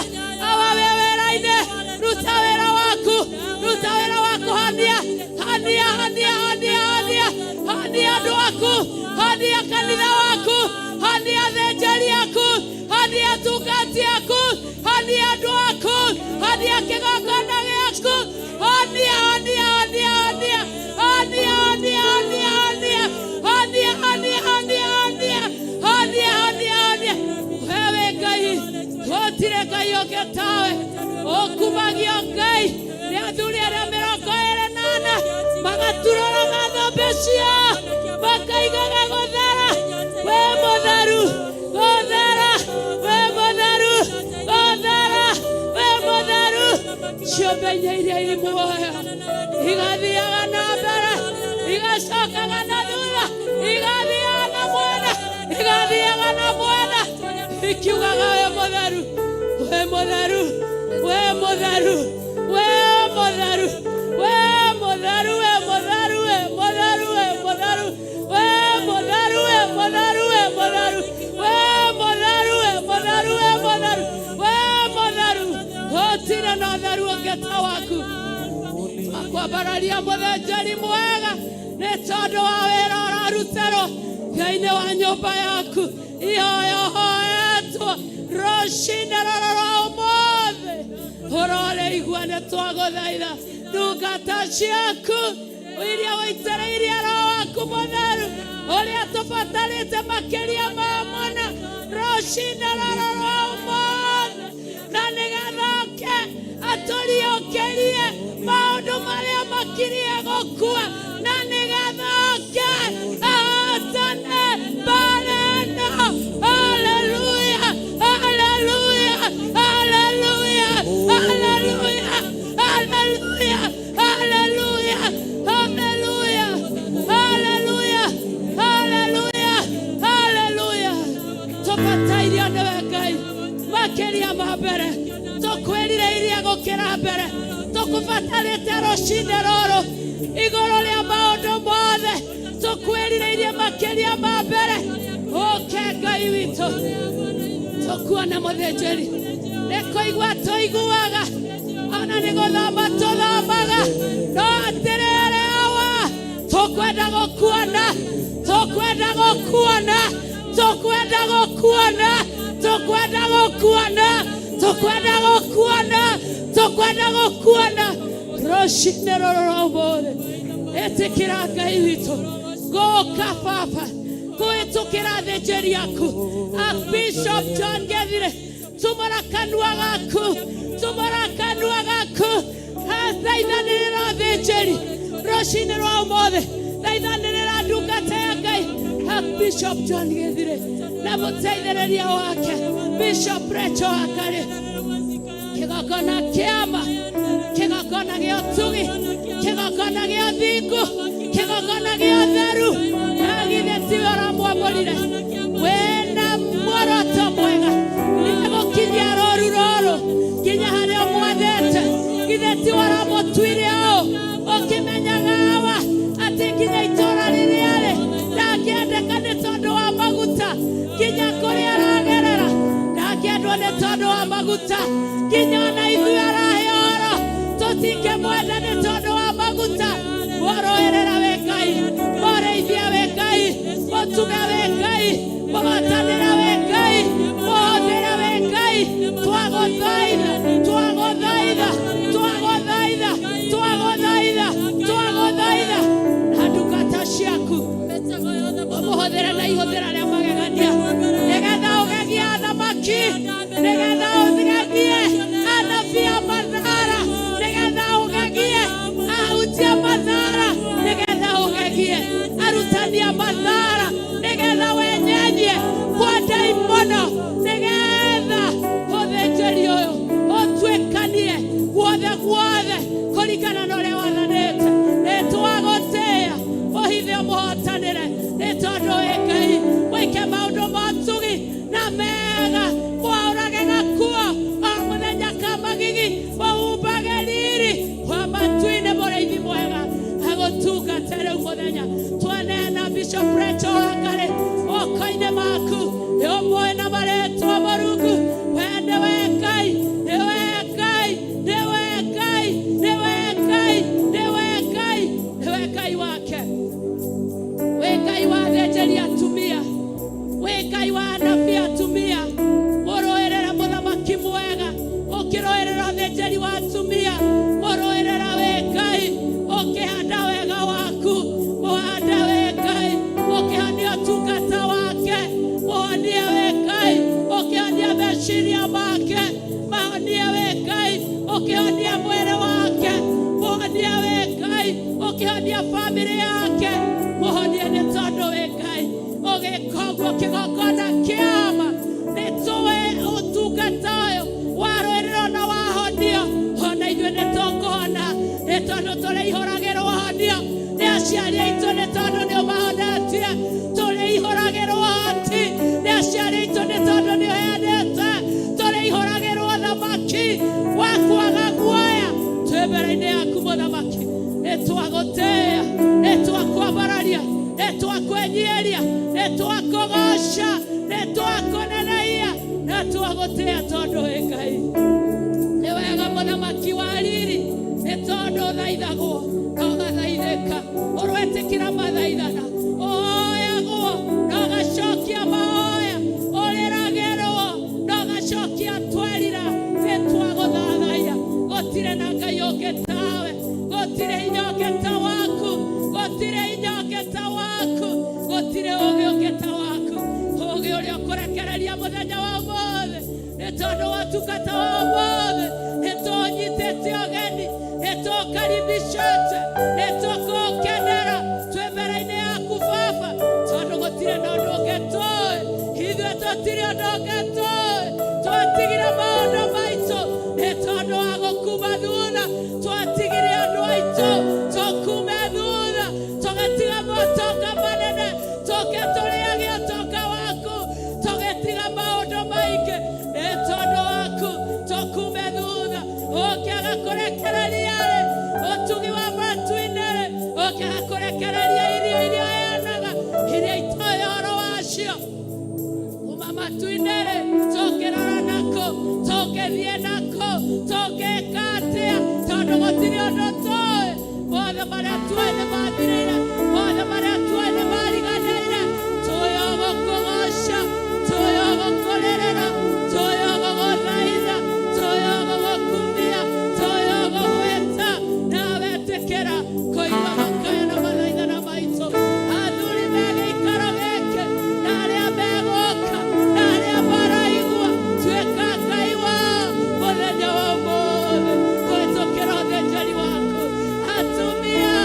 Awa, wĩ wĩra-inĩ, ruta wĩra waku, ruta wĩra waku, hania, hania, hania, hania, hania, hania andũ aku, hania kanitha waku, hania thĩnjĩri aku, hania tungati aku, hania andũ aku, hania kĩgongona gĩaku, hania, hania, hania, hania, hania, hania, hania, hania, hania, hania, hania, hania, hania, hania, hania. Wewe Ngai, gũtirĩ Ngai ũngĩ tawe. Ũkumagio Ngai nĩ athuri arĩa 24, magaturũraga thũmbĩ ciao, makaigaga gũthera, wĩ mũtheru, gũthera, wĩ mũtheru, gũthera, wĩ mũtheru. Ciũmbe inya iria irĩ muoyo igathiaga na mbere, igacokaga na thutha, igathiaga na mwena, igathiaga na mwena, ikiugaga wĩ mũtheru, wĩ mũtheru, wĩ mũtheru, wĩ mũtheru, wĩ mũtheru, wĩ mũtheru, wĩ mũtheru, wĩ mũtheru, wĩ mũtheru, wĩ mũtheru, wĩ mũtheru, wĩ mũtheru, wĩ mũtheru, wĩ mũtheru, wĩ mũtheru. Gũtirĩ na ũtheru ũngĩ ta waku. Akwambararia mũthĩnjĩri mwega nĩ tondũ wa wĩra ũrarutĩrwo thĩinĩ wa nyũmba yaku. Ihoya ũhoetwo rũcinĩ rũrũ rwa ũmũthĩ, ũrorĩigua. Nĩ twagũthaitha ndungata ciaku iria wĩitĩrĩirie Roho waku mũtheru, ũrĩa tũbatarĩte makĩria ma mũno rũcinĩ rũrũ rwa ũmũthĩ, na nĩgetha oke atũriũkĩrie maũndũ marĩa makirie gũkua, na nĩgetha oke ahotane mbara ĩno. Haleluya, haleluya, haleluya, haleluya, haleluya, haleluya, haleluya, haleluya, haleluya, haleluya. Tũbatairio nĩwe Ngai makĩria ma mbere, tũkwĩrirĩirie gũkĩra mbere, tũkũbatarĩte rũcinĩ rũrũ igũrũ rĩa maũndũ mothe, tũkwĩrirĩirie makĩria ma mbere. Ũke Ngai witũ, tũkuona mũthĩnjĩri, nĩ kũigua tũiguaga, ona nĩ gũthoma tũthomaga, no atĩrĩrĩ Awa, tũkwenda gũkuona, tũkwenda gũkuona, tũkwenda gũkuona, tũkwenda gũkuona, tũkwenda gũkuona, tũkwenda gũkuona rũcinĩ rũrũ rwa ũmũthĩ. Ĩtĩkĩra Ngai witũ gũka baba kũhĩtũkĩra thĩnjĩri yaku Bishop John Gethire. Tumũra kanua gaku, tumũra kanua gaku, thaithanĩrĩra thĩnjĩri rũcinĩ rwa ũmũthĩ, thaithanĩrĩra ndungata ya Ngai Bishop John Gethire na mũteithĩrĩria wake Bishop Rachel Wakari, kĩgongona kĩama, kĩgongona gĩa ũtugi, kĩgongona gĩa ũthingu, kĩgongona gĩa ũtheru. Na githĩ tiwe ũramwamũrire wĩna muoroto mwega nĩgũkinyia rũru rũrũ nginya harĩa ũmwathĩte? Githĩ tiwe ũramũtuire ũũ ũkĩmenyaga, Awa, atĩ nginya itũũra rĩrĩa rĩ ndangĩendeka nĩ tondũ wa maguta, nginya kũrĩa aragerera ndangĩendwo nĩ tondũ wa maguta, nginya ona ithuĩ arahe ũhoro tũtingĩmwenda nĩ tondũ wa maguta? Mũrũĩrĩra wĩ Ngai, mũrĩithia wĩ Ngai, mũtuga wĩ Ngai, mũhotanĩra wĩ Ngai, mũhũthĩra wĩ Ngai, twagũthaitha, twagũthaitha, twagũthaitha, twagũthaitha, twagũthaitha na ndungata ciaku ũmũhũthĩre na ihũthĩra rĩa magegania, nĩgetha ũgegie athamaki, nĩgetha ũgegie. Ũkĩhonia bamĩrĩ yake, mũhonie nĩ tondũ wĩ Ngai. Ũgĩka ũguo kĩgongona kĩama, nĩ tũĩ ũtungata ũyũ warũĩrĩrwo na wahonio, ona ithuĩ nĩ tũkũhona, nĩ tondũ tũrĩihũragĩrwo honio nĩ aciari aitũ, nĩ tondũ nĩ ũmahonetie. Tũrĩihũragĩrwo hoti nĩ aciari aitũ, nĩ tondũ nĩ ũheanĩte. Tũrĩihũragĩrwo thamaki wa kwaga guoya twĩ mbere-inĩ yaku mũthamaki. Nĩ twagũtĩĩa, nĩ twakwambararia, nĩ twakwĩnyihĩria, nĩ twakũgoca, nĩ twakũneneia na twagũtĩĩa tondũ wĩ Ngai. Nĩ wega mũthamaki wa riri, nĩ tondũ ũthaithagwo na ũgathaithĩka, ũrwetĩkĩra mathaithana, ũhoyagwo na ũgacokia mahoya, ũrĩragĩrwo na ũgacokia twerira. Nĩ twagũthathaia, gũtirĩ na Ngai ũngĩ tawe, gũtirĩ hinya ũngĩ ta waku, gũtirĩ hinya ũngĩ ta waku, gũtirĩ ũũgĩ ũngĩ ta waku, ũũgĩ ũrĩa ũkũrekereria mũthenya wa ũmũthĩ, nĩ tondũ watungata wa ũmũthĩ nĩ tũnyitĩte ũgeni, nĩ tũkaribicĩte, nĩ tũkũkenera twĩ mbere-inĩ yaku Baba, tondũ gũtirĩ na ũndũ ũngĩ tũĩ. Ithuĩ tũtirĩ ũndũ ũngĩ tũĩ, twatigire maũndũ maitũ nĩ tondũ wa gũkuma thutha, twatigire andũ aitũ tũkume thutha, tũgĩtiga motonga manene tũke tũrĩage ũtonga waku, tũgĩtiga maũndũ maingĩ nĩ tondũ waku tũkume thutha. Ũkĩaga kũrekereria-rĩ ũtugi wa matu-inĩ-rĩ, ũkĩaga kũrekereria irio iria ũheanaga, iria itoĩ ũhoro wacio kuma matu-inĩ-rĩ, tũngĩrora nakũ, tũngĩthiĩ nakũ, tũngĩka atĩa? Tondũ gũtirĩ ũndũ tũĩ. Mothe marĩa tuoĩ nĩ mathirĩire, mothe marĩa tuoĩ nĩ mariganĩire. Tũĩ o gũkũgoca, tũĩ o gũkũrĩrĩra, tũĩ o gũgũthaitha, tũĩ o gũgũkumia, tũĩ o gũgwĩta. Nawe ĩtĩkĩra kũigua makaya na mathaithana maitũ. Athuri me gĩikaro gĩkĩ na arĩa megũka na arĩa maraigua, tuĩka Ngai wao mũthenya wa ũmũthĩ kũhĩtũkĩra ũthĩnjĩri waku. Atumia,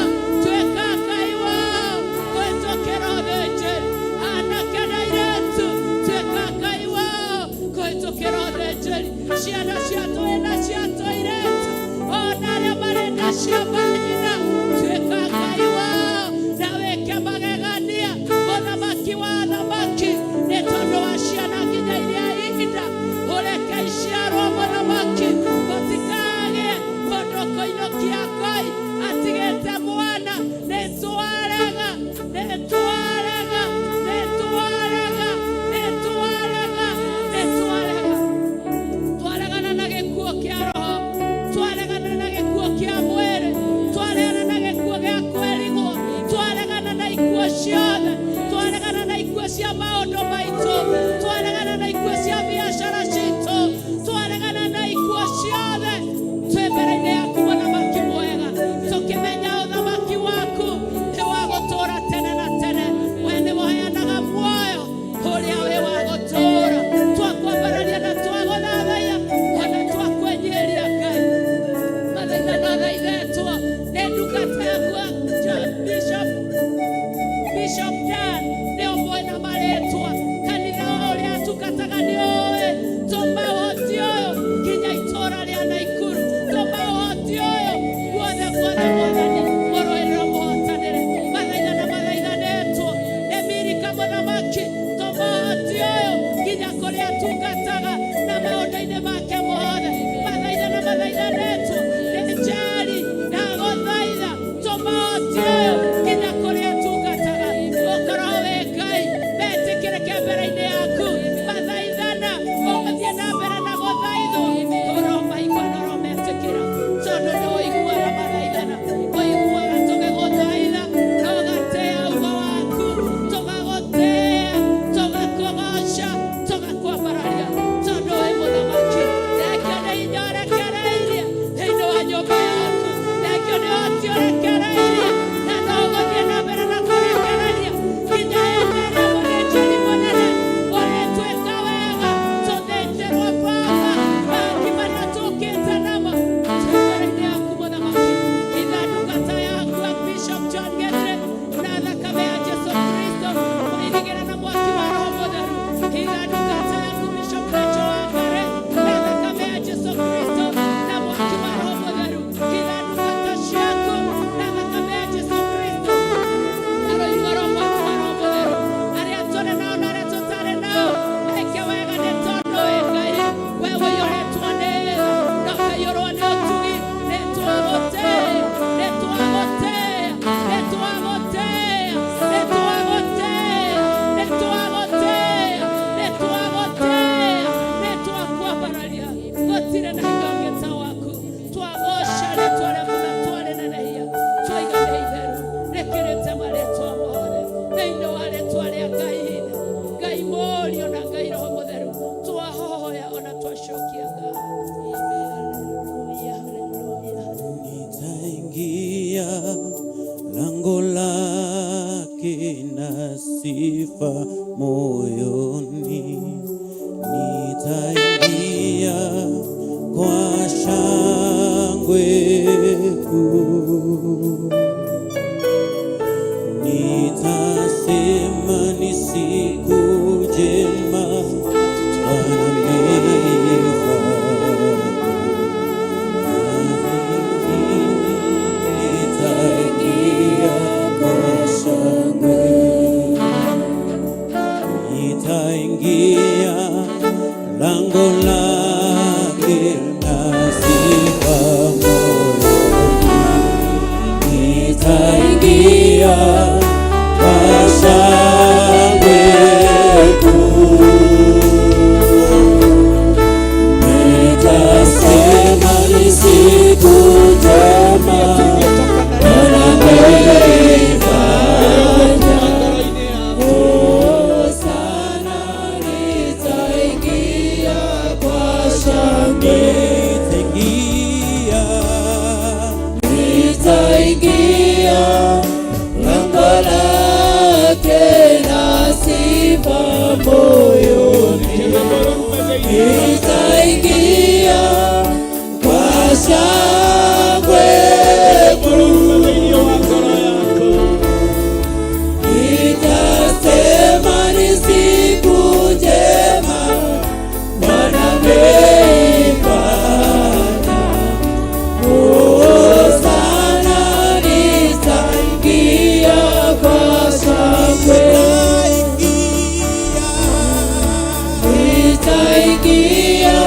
tuĩka Ngai wao kũhĩtũkĩra ũthĩnjĩri. Anake na airĩtu, tuĩka Ngai wao kũhĩtũkĩra ũthĩnjĩri. Ciana cia tũhĩ na cia tũirĩtu, ona arĩa marĩ nda cia manyina, tuĩka Ngai wao na wĩke magegania, mũthamaki wa athamaki, nĩ tondũ wa ciana nginya iria ihinda ũreke iciarwo, mũthamaki, gũtikagĩe mũndũ ũkũinũkia ngoi atigĩte mwana. Nĩ twarega, nĩ twarega, nĩ twarega, nĩ twarega, nĩ twarega. Twaregana na gĩkuũ kĩa roho, twaregana na gĩkuũ kĩa mwĩrĩ. sifa moyoni, nitaingia kwa shangwe kuu. Nitasema ni siku njema Bwana ameifanya. Nitaingia kwa shangwe, nitaingia lango lake na sifa moyoni, nitaingia kwa shangwe kuu. Nitasema ni siku njema Bwana ameifanya. Hosana, nitaingia kwa shangwe. Nitaingia, Nitaingia lango lake na sifa moyoni. Nitaingia kwa shangwe kuu. Nitasema ni siku njema Bwana ameifanya. Hosana, nitaingia kwa shangwe. Nitaingia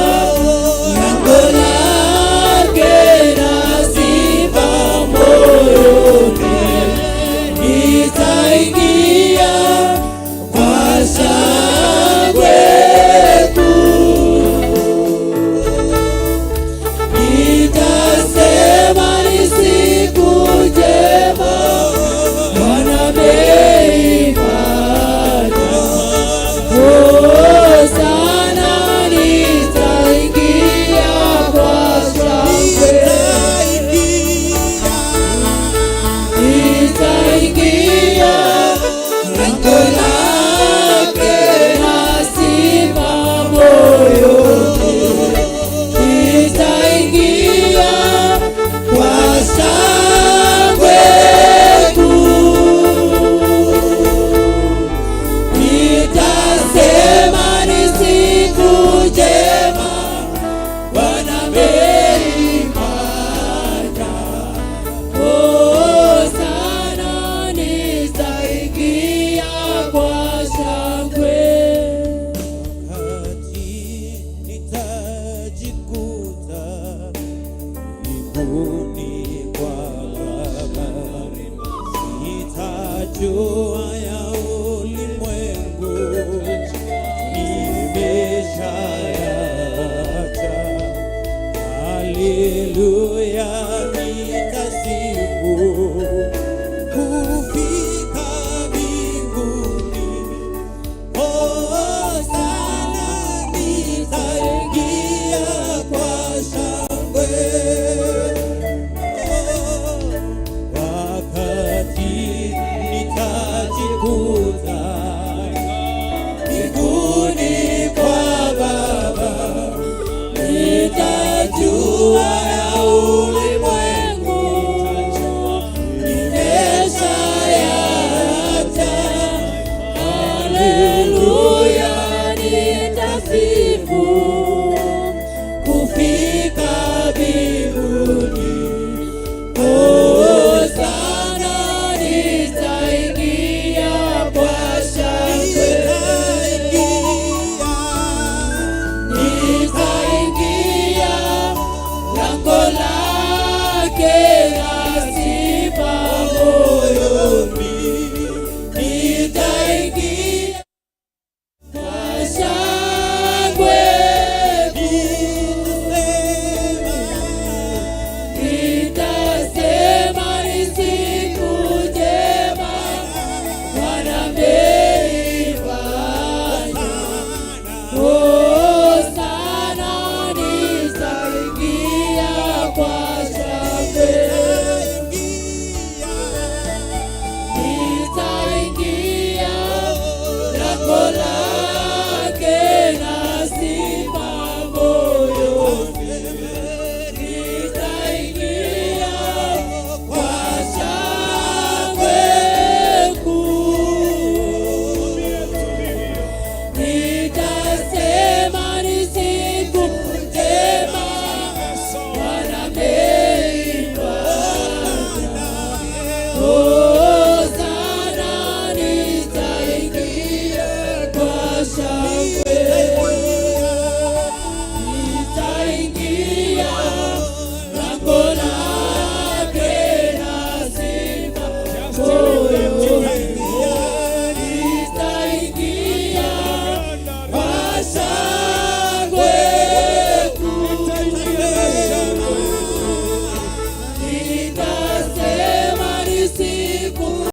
lango lake na sifa moyoni. Nitaingia kwa shangwe kuu. Nitasema ni siku njema Bwana ameifanya. Hosana, nitaingia kwa shangwe. Nitaingia lango lake na sifa moyoni. Nitaingia kwa shangwe kuu. Nitasema ni siku njema Bwana ameifanya. Hosana, nitaingia kwa shangwe. Wakati nitajikuta mbinguni kwa Baba, nitajua ya ulimwengu nimeshayaacha. Haleluya, nitasifu kufika mbinguni. Hosana, nitaingia kwa shangwe. Wakati nitajikuta mbinguni kwa Baba, Nitajua ya ulimwengu nimeshayaacha. Haleluya, nitasifu kufika mbinguni. Hosana, nitaingia kwa shangwe. Nitaingia lango la